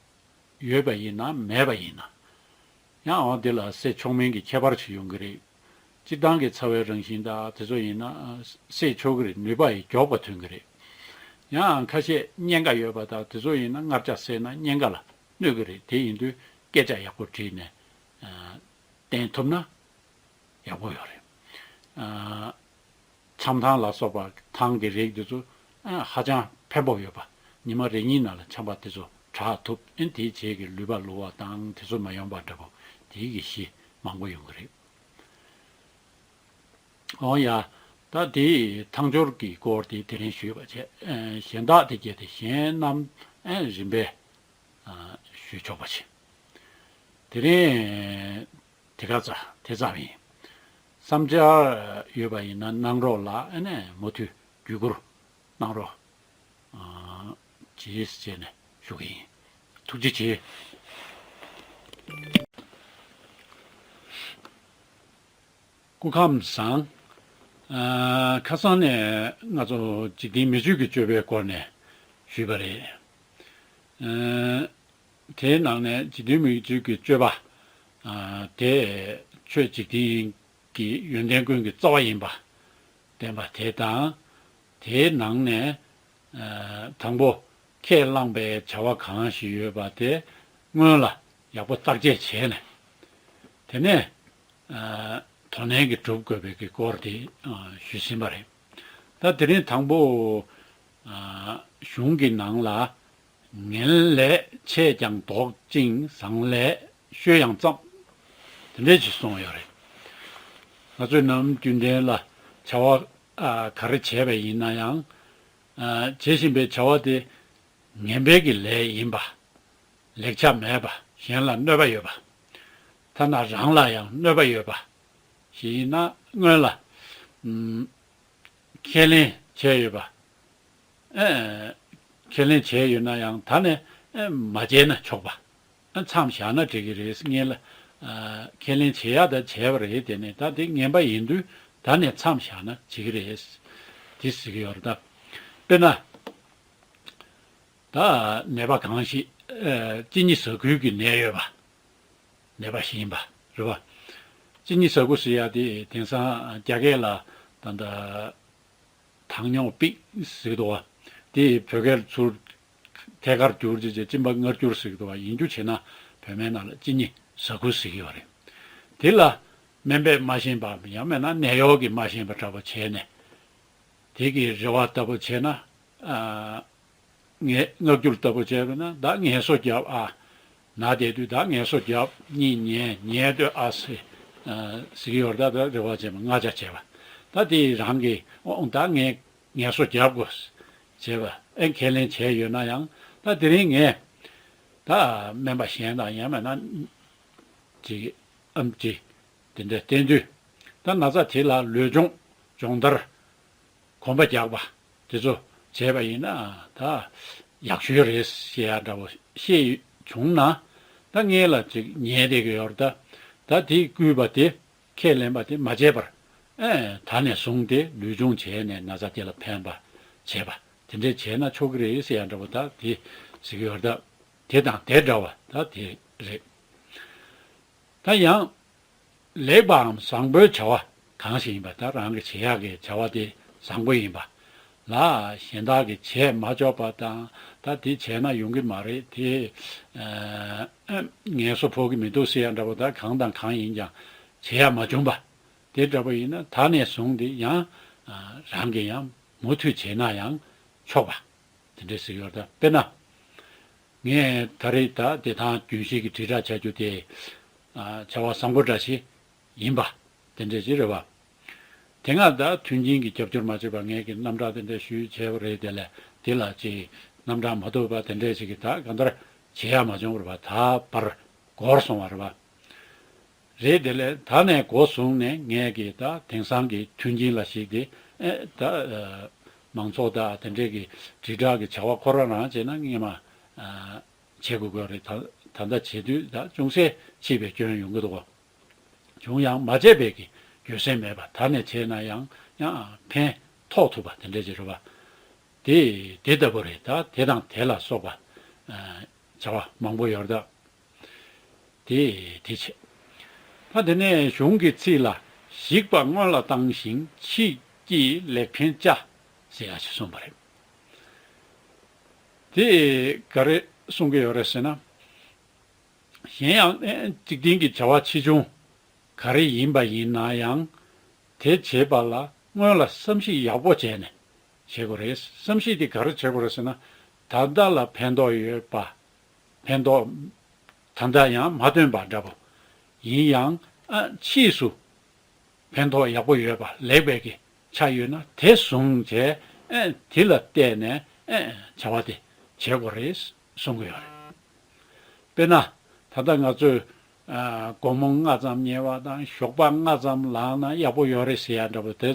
ཡོད་པ་ཡིན་ན་མེད་པ་ཡིན་ན། ཡང་འོ་དེ་ལ་བསྲེ་ཆོག་མིན་གྱི་ཁྱད་པར་ཞིག་ཡོང་གི་རེད། སྤྱིར་བཏང་གི་ཚ་བའི་རང་བཞིན་དང་དེ་ཚོ་ཡིན་ན་བསྲེ་ཆོག་གི་རེད། ནུས་པ་ཡི་མགྱོགས་པ་ཐོན་གྱི་རེད། ཡང་ཁ་ཤས་གཉན་ཁ་ཡོད་པ་དང་དེ་ཚོ་ཡིན་ན་མངར་ཆ་བསྲེས་ན་གཉན་ཁ་ལ་གནོད་ཀྱི་རེད། དེ་ཡིན་དུས་སྐད་ཆ་ཡག་པོ་དྲིས་ནས་བསྟེན་ཐུབ་ན་ཡག་པོ་ཡོད་རེད། ཆམ་ཐང་ལ་སོགས་པ་ཐང་གི་རིགས་དེ་ཚོ་ཧ་ཅང་ཕན་པོ་ཡོད་པ། ཉི་མ་རེ་གཉིས་ནང་ལ་ཆམ་པ་དེ་ཚོ་དྲག་ཐུབ། ཨེ་དེའི་རྗེས་ཀྱི་ལུད་པ་ལུ་བ་དང་དེ་ཚོ་མ་ཡོང་པ་འདྲ་པོ་དེའི་གི་གཞི་མང་པོ་ཡོང་གི་རེད། འོ་ཡ། ད་དེ་ཐང་སྦྱོར་གྱི་སྐོར་དེ་དེ་རིང་ཞུས་པ་བྱས། གཞན་དག་དེ་བརྒྱད་དེ་གཞན་རྣམས་རིམ་པས་ཞུས་ཆོག་པ་བྱས། དེ་རིང་དེ་ག་ཙ་དེ་ཙམ་ཡིན། བསམ་འཆར་ཡོད་པ་ཡིན་ན་གནང་རོགས་ལ་ཨ་ནས་མུ་མཐུད་བརྒྱུད་བསྐུར་གནང་རོགས་ཅེས་བྱས་ནས་ཞུ་གི་ཡིན། ཐུགས་རྗེ་ཆེ། སྐུ་ཁམས་བཟང་། ཨ། ཁ་སང་ནས་ང་ཚོ་འཇིག་རྟེན་མི་ཆོས་ཀྱི་སྤྱོད་པའི་སྐོར་ནས་ཞུས་པ་རེད། ཨ། དེའི་ནང་ནས་འཇིག་རྟེན་མི་ཆོས་ཀྱི་སྤྱོད་པ། ཨ། དེ་ཆོས་འཇིག་རྟེན་གྱི་ཡོན་ཏན་ཀུན་གྱི་རྩ་བ་ཡིན་པ་བསྟན་པ་དེ་དང་། དེའི་ནང་ནས། ཨ། དང་པོ་ཁས་བླངས་པའི་བྱ་བ་གང་ཞིག་ཡོད་པ་དེ་སྔོན་ལ་ཡག་པོ་བརྟག་དཔྱད་བྱས་ནས། དེ་ནས། ཨ། དོ་ནན་གྱིས་སྒྲུབ་དགོས་པའི་གི་སྐོར་དེ། ཨ། ཞུས་ཟིན་པ་རེད། ད་དེ་རིང་དང་པོ། ཨ། གཞུང་གི་ནང་ལ། ངན་ལས་ཆེས་ཀྱང་བཟློག་ཅིང་བཟང་ལས་བཤོས་ཡང་བརྩམ། དེ་འདྲས་ཅིག་གསུངས་ཡོད་རེད། ང་ཚོས་ནམ་རྒྱུན་ལྡན་ལ་བྱ་བ། ཨ། ག་རེ་བྱས་པ་ཡིན་ན་ཡང་། ཨ། བྱེད་བཞིན་པའི་བྱ་བ་དེ་ངན་པའི་གི་ལས་ཡིན་པ། ལེགས་ཆ་མེད་པ། གཞན་ལ་གནོད་པ་ཡོད་པ། ཐ་ན་རང་ལ་ཡང་གནོད་པ་ཡོད་པ་ཞིག་ཡིན་ན་སྔོན་ལ། ཨུམ། ཁས་ལེན་བྱས་ཡོད་པ། ཨེ། ཁས་ལེན་བྱས་ཡོད་ན་ཡང་ད་ནས། ཨེ། མ་བྱས་ན་ཆོག་པ། ཨེ། མཚམས་བཞག་ན་འགྲིག་གི་རེད། སྔོན་ལ། ཨ། ཁས་ལེན་བྱེད་ཡག་ད་བྱས་པ་རེད། དེ་ནས་ད་དེ་ངན་པ་ཡིན་དུས་ད་ནས་མཚམས་བཞག་ན་བྱེད་ཀྱི་རེད། དེ་ཟེར་གྱི་ཡོད་རེད་ད། དཔེར་ན། ད་ནད་པ་གང་ཞིག་ཨ། གཅིན་སྙི་ཟ་ཁུའི་གི་ནད་ཡོད་པ། ནད་པ་ཞིག་ཡིན་པ་རེད་པ། གཅིན་སྙི་ཟ་ཁུ་ཟེར་ཡ་དེ་དེང་སང་རྒྱ་སྐད་ལ་ད་ལྟ་糖尿病ཟེར་གྱི་འདུག་པ། དེ་བོད་སྐད་ཚུར་ཐད་ཀར་བསྒྱུར་བྱས་བྱས་གཅིན་པ་མངར་སྐྱུར་ཟེར་གྱི་འདུག་པ། ཡིན་རྒྱུ་བྱས་ན་བོད་སྨན་ནང་ལ་གཅིན་སྙི་ཟ་ཁུ་ཟེར་གྱི་ཡོད་རེད། དེ་ལ་སྨན་པས་མ་ཤེས་པ་ཡང་མིན་ན་ནད་གཡོག་གིས་མ་ཤེས་པ་འདྲ་པོ་བྱས་ནས། དེ་གི་རེ་བ་ལྟ་བུ་བྱས་ན། ཨ། ངལ་མངར་སྐྱུར་ལྟ་བུ་བྱས་པ་ན་ད་ངལ་གསོ་རྒྱབ་ཨ། ན་བསྡད་དུས་ད་ངལ་གསོ་རྒྱབ། གཉིད་ཉལ་ཉལ་སྡོད་ཨ་ཟེར། ཨ། ཟེར་གྱི་ཡོད་རེད། ད་ད་རེ་བ་བྱས་པ་ལྔ་ཆ་བྱས་པ། ད་དེ་རང་གིས་ཨོ་ད་ངས་ངལ་གསོ་རྒྱབ་དགོས་བྱས་པ་ཨེ་ཁས་ལེན་བྱས་ཡོད་ན་ཡང་། ད་དེ་རིང་ངས་ད་སྨན་པ་གཞན་དང་ཡང་མིན་ན་ཅིག་ཨེམ་ཆི་དེ་འདྲ་བསྟེན་དུས་ད་ན་ཚ་དེ་ལ་ལུས་སྦྱོང་སྦྱོང་བརྡར། གོམ་པ་རྒྱག་པ་དེ་ཚོ་བྱས་པ་ཡིན་ན་ད་ཡག་ཤོས་རེད་ཟེར་ཡ་འདྲ་བོ་ཤེས་བྱུང་ན། ད་ངས་ལ་ཅིག་ཉལ་བསྡད་ཀྱི་ཡོད་རེད་ད། ད་དེའི་བསྐུལ་བ་དེ་ཁས་ལེན་པ་དེ་མ་བྱས་པར། ཨེ། ད་ནས་བཟུང་སྟེ་ལུས་སྦྱོང་བྱས་ནས་ན་ཚ་དེ་ལ་ཕན་པ་བྱས་པ་དེ་འདྲས་བྱས་ན་ཆོག་གི་རེད་ཟེར་ཡ་འདྲ་བོ་ད་དེ་ཟེར་གྱི་ཡོད་རེད་ད། དེ་དང་དེ་འདྲ་བ་ད་དེ་རེད། ད་ཡང་། ལེགས་པའམ་བཟང་པོའི་བྱ་བ་གང་ཞིག་ཡིན་པ། ད་རང་གི་བྱེད་ཡག་གི་བྱ་བ་དེ་བཟང་པོ་ཡིན་པ་ལ་གཞན་དག་གིས་བྱས་མ་ཆོག་པ་དང་། ད་དེ་བྱས་ན་ཡོང་གི་མ་རེད། དེ་ངལ་གསོ་ཕོག་གི་མི་འདུག་ཟེར་ཡ་འདྲ་པོ། ད་གང་དང་གང་ཡིན་ཀྱང་བྱེད་ཡ་མ་བྱུང་པ་དེ་འདྲ་པོ་ཡིན་ན་ད་ནས་བཟུང་སྟེ་ཡང་རང་གིས་ཡང་མུ་མཐུད་བྱས་ན་ཡང་ཆོག་པ། དེ་འདྲས་ཟེར་གྱི་ཡོད་རེད་ད། དཔེར་ན། ངས་ད་རེས་ད་བདེ་ཐང་རྒྱུན་ཤེས་ཀྱི་དྲིལ་བསྒྲགས་བྱ་རྒྱུ་དེ། ཨ། བྱ་བ་བཟང་པོ་འདྲ་ཞིག་ཡིན་པ་དེ་འདྲས་ཅིག་རེད་པ། དེ་སྔ་ད་མཐུན་རྐྱེན་གྱིས་རྒྱབ་སྐྱོར་མ་བྱས་པ་ངས་ཀྱི་རྣམ་གྲངས་དེ་འདྲས་ཞུས་བྱས་པ་རེད། དེ་ལས་དེ་ལ་ཅིག་རྣམ་གྲངས་མ་ཐུབ་པ་དེ་འདྲས་ཅིག་གིས་ད་གང་ལྟར་བྱེད་ཡ་མ་བྱུང་བ་རེད་པ། ད་བར་འགོར་སོང་བ་རེད་པ། རེད། དེ་ལས་ད་ནས་འགོ་བཟུང་ནས་ངས་ཀྱི་ད་དེང་སང་གི་མཐུན་རྐྱེན་ལ་གཞིགས་ཏེ། ཨེ། ད་མང་ཚོགས་དང་དེ་འདྲས་ཀྱི་དྲིལ་བསྒྲགས་ཀྱི་བྱ་བ་ཁོ་རང་རང་བྱས་ན་སྔོན་མ་བྱེད་དགོས་ཀྱི་རེད། ད་ད་ལྟ་བྱེད་དུས་ད་ཅུང་ཟད་ཕྱིས་པའི་སྐྱོན་ཡོང་གི་འདུག་གོ། བྱུང་ཡང་མ་བྱས་པའི་གི་རྒྱུ་མཚན་མེད་པ། ད་ནས་བྱས་ན་ཡང་ཡང་ཕན་ཐོགས་ཐུབ་པ་དེ་འདྲས་ཅིག་རེད་པ། དེ་དེ་ལྟ་བུ་རེད། ད་དེ་དང་དེ་ལ་སོགས་པ་བྱ་བ་མང་པོ་ཡོད་རེད་ད། དེ་དེ་བྱས། ད་དེ་ནས་གཞུང་གི་ཚིག་ལ་ཞིག་པ་སྔོན་ལ་བཏང་ཞིང་ཕྱིས་ཀྱི་ལེགས་ཕན་བྱ་ཟེར་ཡ་ཞིག་གསུངས་པ་རེད། དེ་ག་རེ་གསུང་གི་ཡོད་རེད་ཟེར་ན། གཞན་ཡང་ཨེ་འཇིག་རྟེན་གྱི་བྱ་བ་ཆེ་ཆུང་ག་རེ་ཡིན་པ་ཡིན་ན་ཡང་། དེ་བྱེད་པ་ལ་སྔོན་ལ་བསམ་གཞིག་ཡག་པོ་བྱས་ནས་བྱེད་དགོས་རེད། བསམ་གཞིག་དེ་ག་རེ་བྱེད་དགོས་རེད་ཟེར་ན། ད་ལྟ་ལ་ཕན་ཐོགས་ཡོད་པ། ཕན་ཐོགས་ད་ལྟ་ཡང་མ་ཐོན་པ་འདྲ་པོ་ཡིན་ཡང་། ཨ་ཕྱིས་སུ་ཕན་ཐོགས་ཡག་པོ་ཡོད་པ་ལེགས་པའི་གི་ཆ་ཡོད་ན། དེ་བཟུང་བྱས་ཨེ་དེ་ལ་བལྟས་ནས་ཨེ་བྱ་བ་དེ་བྱེད་དགོས་རེད་གསུང་གི་ཡོད་རེད། དཔེར་ན། ད་ལྟ་ང་ཚོས་ཨ་སྒོར་མོ་ལྔ་ཙམ་ཉལ་བ་དང་ཞོགས་པ་ལྔ་ཙམ་ལངས་ན་ཡག་པོ་ཡོད་རེད་ཟེར་ཡ་འདྲ་པོ་དེ་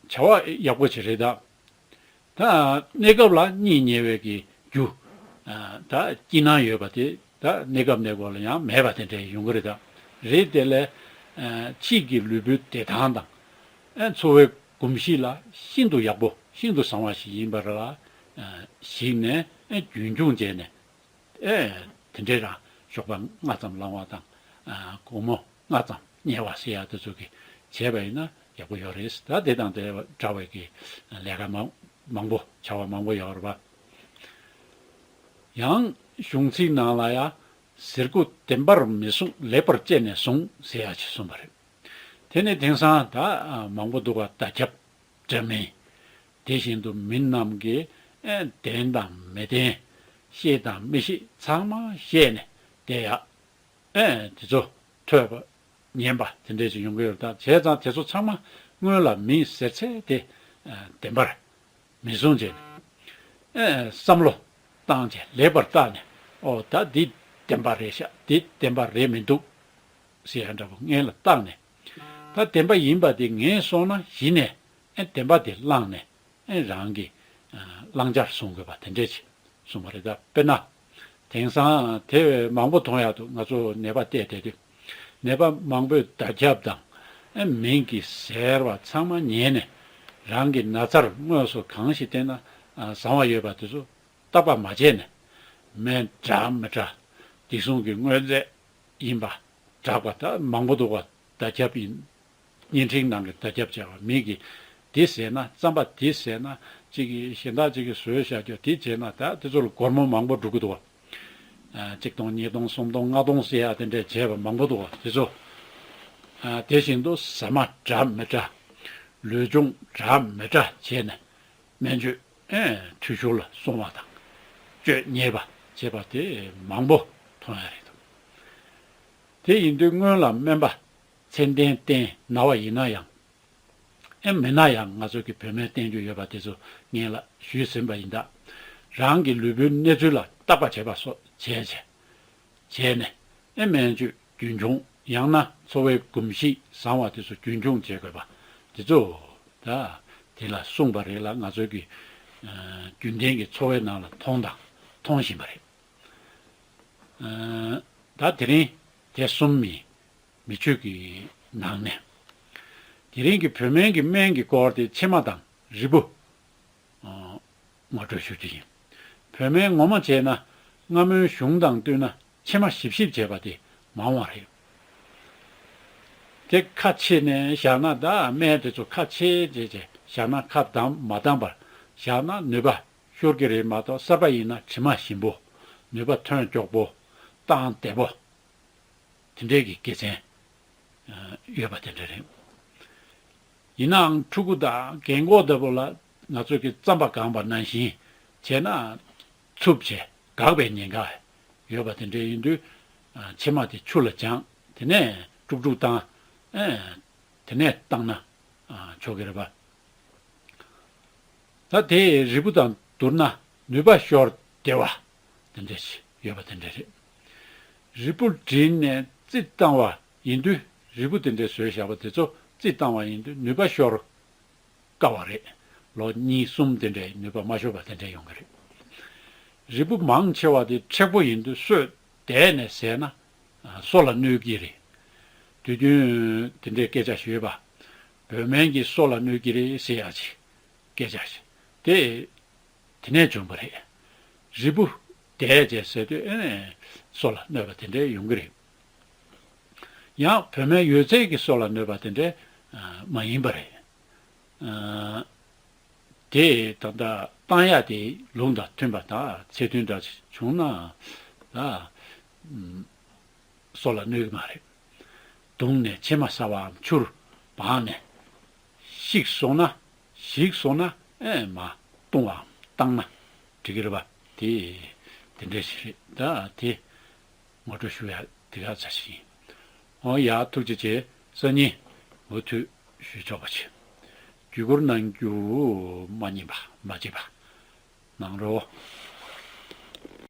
ཚོ་ཨ་བྱ་བ་ཡག་པོ་ཅིག་རེད་ད། ད་གནས་སྐབས་ལ་གཉིད་ཉལ་བའི་གི་རྒྱུ། ཨ་ད་སྐྱིད་སྣང་ཡོད་པ་དེ་ད་གནས་སྐབས་གནས་སྐོར་ལ་ཡང་མེད་པ་དེ་འདྲ་ཡོང་གི་རེད་ད། རེད་དེ་ལས་ཨ་ཕྱིས་ཀྱི་ལུས་པོའི་བདེ་ཐང་དང་། ཨ་འཚོ་བའི་གོམས་གཤིས་ལ་ཤིན་ཏུ་ཡག་པོ་ཤིན་ཏུ་བཟང་བ་ཞིག་ཡིན་པ་རེད་ལ། ཨ་གཞིགས་ནས་ཨ་རྒྱུན་འཁྱོངས་བྱས་ནས། ཨེ་དེ་འདྲའི་རང་ཞོགས་པ་སྔ་ཙམ་ལངས་པ་དང་། ཨ་སྒོར་མོ་སྔ་ཙམ་ཉལ་བ་ཟེར་ཡ་དེ་ཚོ་གི་བྱས་པ་ཡིན་ན་ཡག་པོ་ཡོད་རེད། ད་དེ་དང་དེ་འདྲ་བའི་གི་ལས་ཀ་མང་མང་པོ་བྱ་བ་མང་པོ་ཡོད་རེད་པ། ཡང་གཞུང་ཚིག་ནང་ལ་ཡང་ཟེར་སྒོ་བདེན་པར་མི་བཟུང་ལེགས་པར་དཔྱད་ནས་བཟུང་ཟེར་ཡ་ཅིག་གསུངས་པ་རེད། དེ་ནི་དེང་སང་ད་མང་པོ་འདུག་པ། དར་ཁྱབ་འདྲ་མིན། དེ་བཞིན་དུ་མི་རྣམས་ཀྱིས་ཨེ་བདེན་དང་མི་བདེན། ཤེས་དང་མི་ཤེས་ཚང་མ་བཤད་ནས་བསྡད་ཡག་ཨེ་དེ་ཚོ་ཐོས་པ་ཉན་པ་དེ་འདྲས་ཅིག་ཡོང་གི་ཡོད་རེད། ད་བྱས་ཙང་དེ་ཚོ་ཚང་མ་སྔོན་ལ་མིན་ཟེར་ཚད་དེ་ཨེ་བདེན་པར་མི་བཟུང་བྱས་ནས། ཨེ་བསམ་བློ་བཏང་བྱས་ལེགས་པར་བརྟགས་ནས། ཨོ་ད་འདི་བདེན་པ་རེད་ཤག་འདི་བདེན་པ་རེད་མི་འདུག་ཟེར་ཡ་འདྲ་པོ་སྔོན་ལ་བརྟགས་ནས། ད་བདེན་པ་ཡིན་པ་དེ་ངེས་སོང་ན་གཞི་ནས་ཨེ་བདེན་པ་དེ་བླངས་ནས། ཨེ་རང་གི་ཨ་བླང་བྱར་བཟུང་དགོས་པ་དེ་འདྲས་ཅིག་གསུངས་པ་རེད། ད་དཔེར་ན། དེང་སང་དེ་བས་མང་པོ་མཐོང་ཡག་འདུག་ང་ཚོ་ནད་པ་བལྟས་བསྡད་དུས། ནད་པ་མང་པོས་དར་ཁྱབ་དང་། ཨེ་མིང་གི་ཟེར་བ་ཚང་མ་ཉན་ནས། རང་གི་ན་ཚར་དངོས་སུ་གང་ཞིག་བསྟེན་ན་ཨ་བཟང་བ་ཡོད་པ་དེ་ཚོ་བརྟག་པ་མ་བྱས་ནས། སྨན་འདྲ་མི་འདྲ། བདེ་སྲུང་གི་དངོས་རྫས་ཡིན་པ་འདྲ་པ་ད་མང་པོ་འདུག་པ། དར་ཁྱབ་ཡིན། བརྙན་འཕྲིན་ནང་གི་དར་ཁྱབ་བྱས་པ། མི་གིས་འདི་ཟས་ན། རྩམ་པ་འདི་ཟས་ན་ཅིག་གིས་གཞན་དག་ཅིག་གིས་བཟོས་བཞག་རྒྱུ་འདི་བྱས་ན། ད་དེ་ཚོ་ལ་སྒོར་མོ་མང་པོ་འགྲོ་གི་འདུག་པ། ཨ་གཅིག་སྟོང་གཉིས་སྟོང་གསུམ་སྟོང་ལྔ་སྟོང་ཟེར་ཡ་དེ་འདྲས་བྱས་པ་མང་པོ་འདུག་པ། དེ་ཚོ། ཨ་དེ་བཞིན་དུ་ཟ་མ་འདྲ་མི་འདྲ། ལུས་སྦྱོང་འདྲ་མི་འདྲ་བྱས་ནས། སྨན་བཅོས་ཨེ་འཐུས་ཤོར་ལ་སོང་བ་དང་། བཅོས་ཉེས་པ་བྱས་པ་དེ་མང་པོ་མཐོང་ཡ་རེད་འདུག་དེ་ཡིན་དུས་སྔོན་ལ་སྨན་པ་ཚད་ལྡན་བསྟེན་ན་བ་ཡིན་ན་ཡང་། ཨེ་མིན་ན་ཡང་ང་ཚོ་གི་བོད་སྨན་བསྟེན་རྒྱུ་ཡོད་པ་དེ་ཚོ་སྔོན་ལ་ཞུས་ཟིན་པ་ཡིན། ད་རང་གི་ལུས་པོའི་གནས་ཚུལ་ལ་བརྟག་པ་དཔྱད་པ་སོགས་བྱས་བྱས། བྱས་ནས་ཨེ་སྨན་བཅོས་རྒྱུན་འཁྱོངས། ཡང་ན་འཚོ་བའི་གོམས་གཤིས་བཟང་བ་དེ་ཚོ་རྒྱུན་འཁྱོངས་བྱེད་དགོས་པ་དེ་ཚོ་ད་དེ་ལ་གསུངས་པ་རེད་ལ། ང་ཚོའི་གི་ཨ་རྒྱུན་ལྡན་གྱི་འཚོ་བའི་ནང་ལ་མཐོང་དང་མཐོང་བཞིན་པ་རེད། ཨ་ད་དེ་རིང་དེ་གསུམ་མི་མི་ཆོས་ཀྱི་ནང་ནས། དེ་རིང་གི་བོད་སྨན་གྱི་སྨན་གྱི་སྐོར་དེ་ཕྱེ་མ་དང་རིལ་བུ། ཨ་ངོ་སྤྲོད་ཞུ་རྒྱུ་ཡིན། བོད་སྨན་ངོ་མ་བྱས་ན་སྔ་མོའི་གཞུང་དང་བསྟུན་ན་ཕྱེ་མ་ཞིབ་ཞིབ་བྱས་པ་དེ་མང་བ་རེད། དེ་ཁ་ཕྱེ་ནས་བཞག་ན། ད་སྨན་དེ་ཚོ་ཁ་ཕྱེ་བྱས་བྱས་བཞག་ན། ཁ་བསྡམས་མ་བསྡམས་པར་བཞག་ན་ནུས་པ་ཤོར་གྱི་རེད་མ་གཏོགས། གསར་པ་ཡིན་ན་དྲི་མ་ཞིམ་པོ། ནུས་པ་ཐོན་མགྱོགས་པོ། གཏང་བདེ་པོ། དེ་འདྲའི་གི་དགེ་མཚན་ཡོད་པ་དེ་འདྲ་རེད། ཡིན་ནའང་ཕྲུ་གུ་དང་རྒན་གོག་འདྲ་པོ་ལ་ང་ཚོ་གི་རྩམ་པ་གང་པ་ནང་བཞིན་བྱས་ན་འཚུབ་བྱས་འགག་པའི་ཉེན་ཁ་ཡོད་པ་དེ་འདྲ་ཡིན་དུས། ཕྱེ་མ་དེ་ཆུ་ལ་སྦྱངས། དེ་ནས་དཀྲུག་དཀྲུག་བཏང་། དེ་ནས་བཏང་ན་ཆོག་གི་རེད་པ། ད་དེ་རིལ་བུ་དང་བསྡུར་ན་ནུས་པ་ཤོར་བདེ་བ་དེ་འདྲ་ཞིག་ཡོད་པ་དེ་འདྲ་རེད། རིལ་བུ་བསྒྲིལ་ནས་རྩི་བཏང་བ་ཡིན་དུས། རིལ་བུ་དེ་འདྲ་བཟོས་བཞག་པ་དེ་ཚོ་རྩི་བཏང་བ་ཡིན་དུས་ནུས་པ་ཤོར་དཀའ་བ་རེད། ལོ་གཉིས་གསུམ་དེ་འདྲའི་ནུས་པ་མ་ཤོར་བ་དེ་འདྲ་ཡོང་གི་རེད། རིལ་བུ་མང་ཆེ་བ་དེ་མཁྲེགས་པོ་ཡིན་དུས་སོས་དལ་ནས་ཟས་ན་སོ་ལ་གནོད་ཀྱི་རེད། དུས་རྒྱུན་དེ་འདྲའི་སྐད་ཆ་ཞུས་པ། བོད་སྨན་གྱིས་སོ་ལ་གནོད་ཀྱི་རེད་ཟེར་ཡ་ཅིག་སྐད་ཆ་ཞིག་དེ་དེ་ནས་བྱུང་བ་རེད། རིལ་བུ་དལ་བྱས་ཟས་དུས་ཨེ་ནས་སོ་ལ་གནོད་པ་དེ་འདྲའི་ཡོང་གི་རེད། ཡང་བོད་སྨན་ཡོད་ཚད་ཀྱི་སོ་ལ་གནོད་པ་དེ་འདྲའི་མ་ཡིན་པ་རེད། དེ་ད་ལྟ་བཏང་ཡ་དེ་ལུང་དང་མཐུན་པ་དང་ཚད་མཐུན་འདྲ་བྱུང་ན་ད་སྲོག་ལ་གནོད་ཀྱི་མ་རེད། བརྡུངས་ནས་ཕྱེ་མ་ཟ་བའམ་ཆུར་སྦངས་ནས་ཤིག་སོང་ན་ཞིག་སོང་ན་ཨེ་མ་བཏུང་བའམ་བཏང་ན་འགྲིག་གི་རེད་པ། དེ་དེ་འདྲ་ཞིག་རེད། ད་དེ་ངོ་སྤྲོད་ཞུ་ཡ་དེ་ག་ཙམ་ཞིག་ཡིན། འོ་ཡ། ཐུགས་རྗེ་ཆེ། སང་ཉིན་མུ་མཐུད་ཞུ་ཆོག་པ་བྱེད། བརྒྱུད་སྐུར་གནང་རྒྱུ་མ་ཉན་པ་མ་བརྗེད་པ་གནང་རོགས།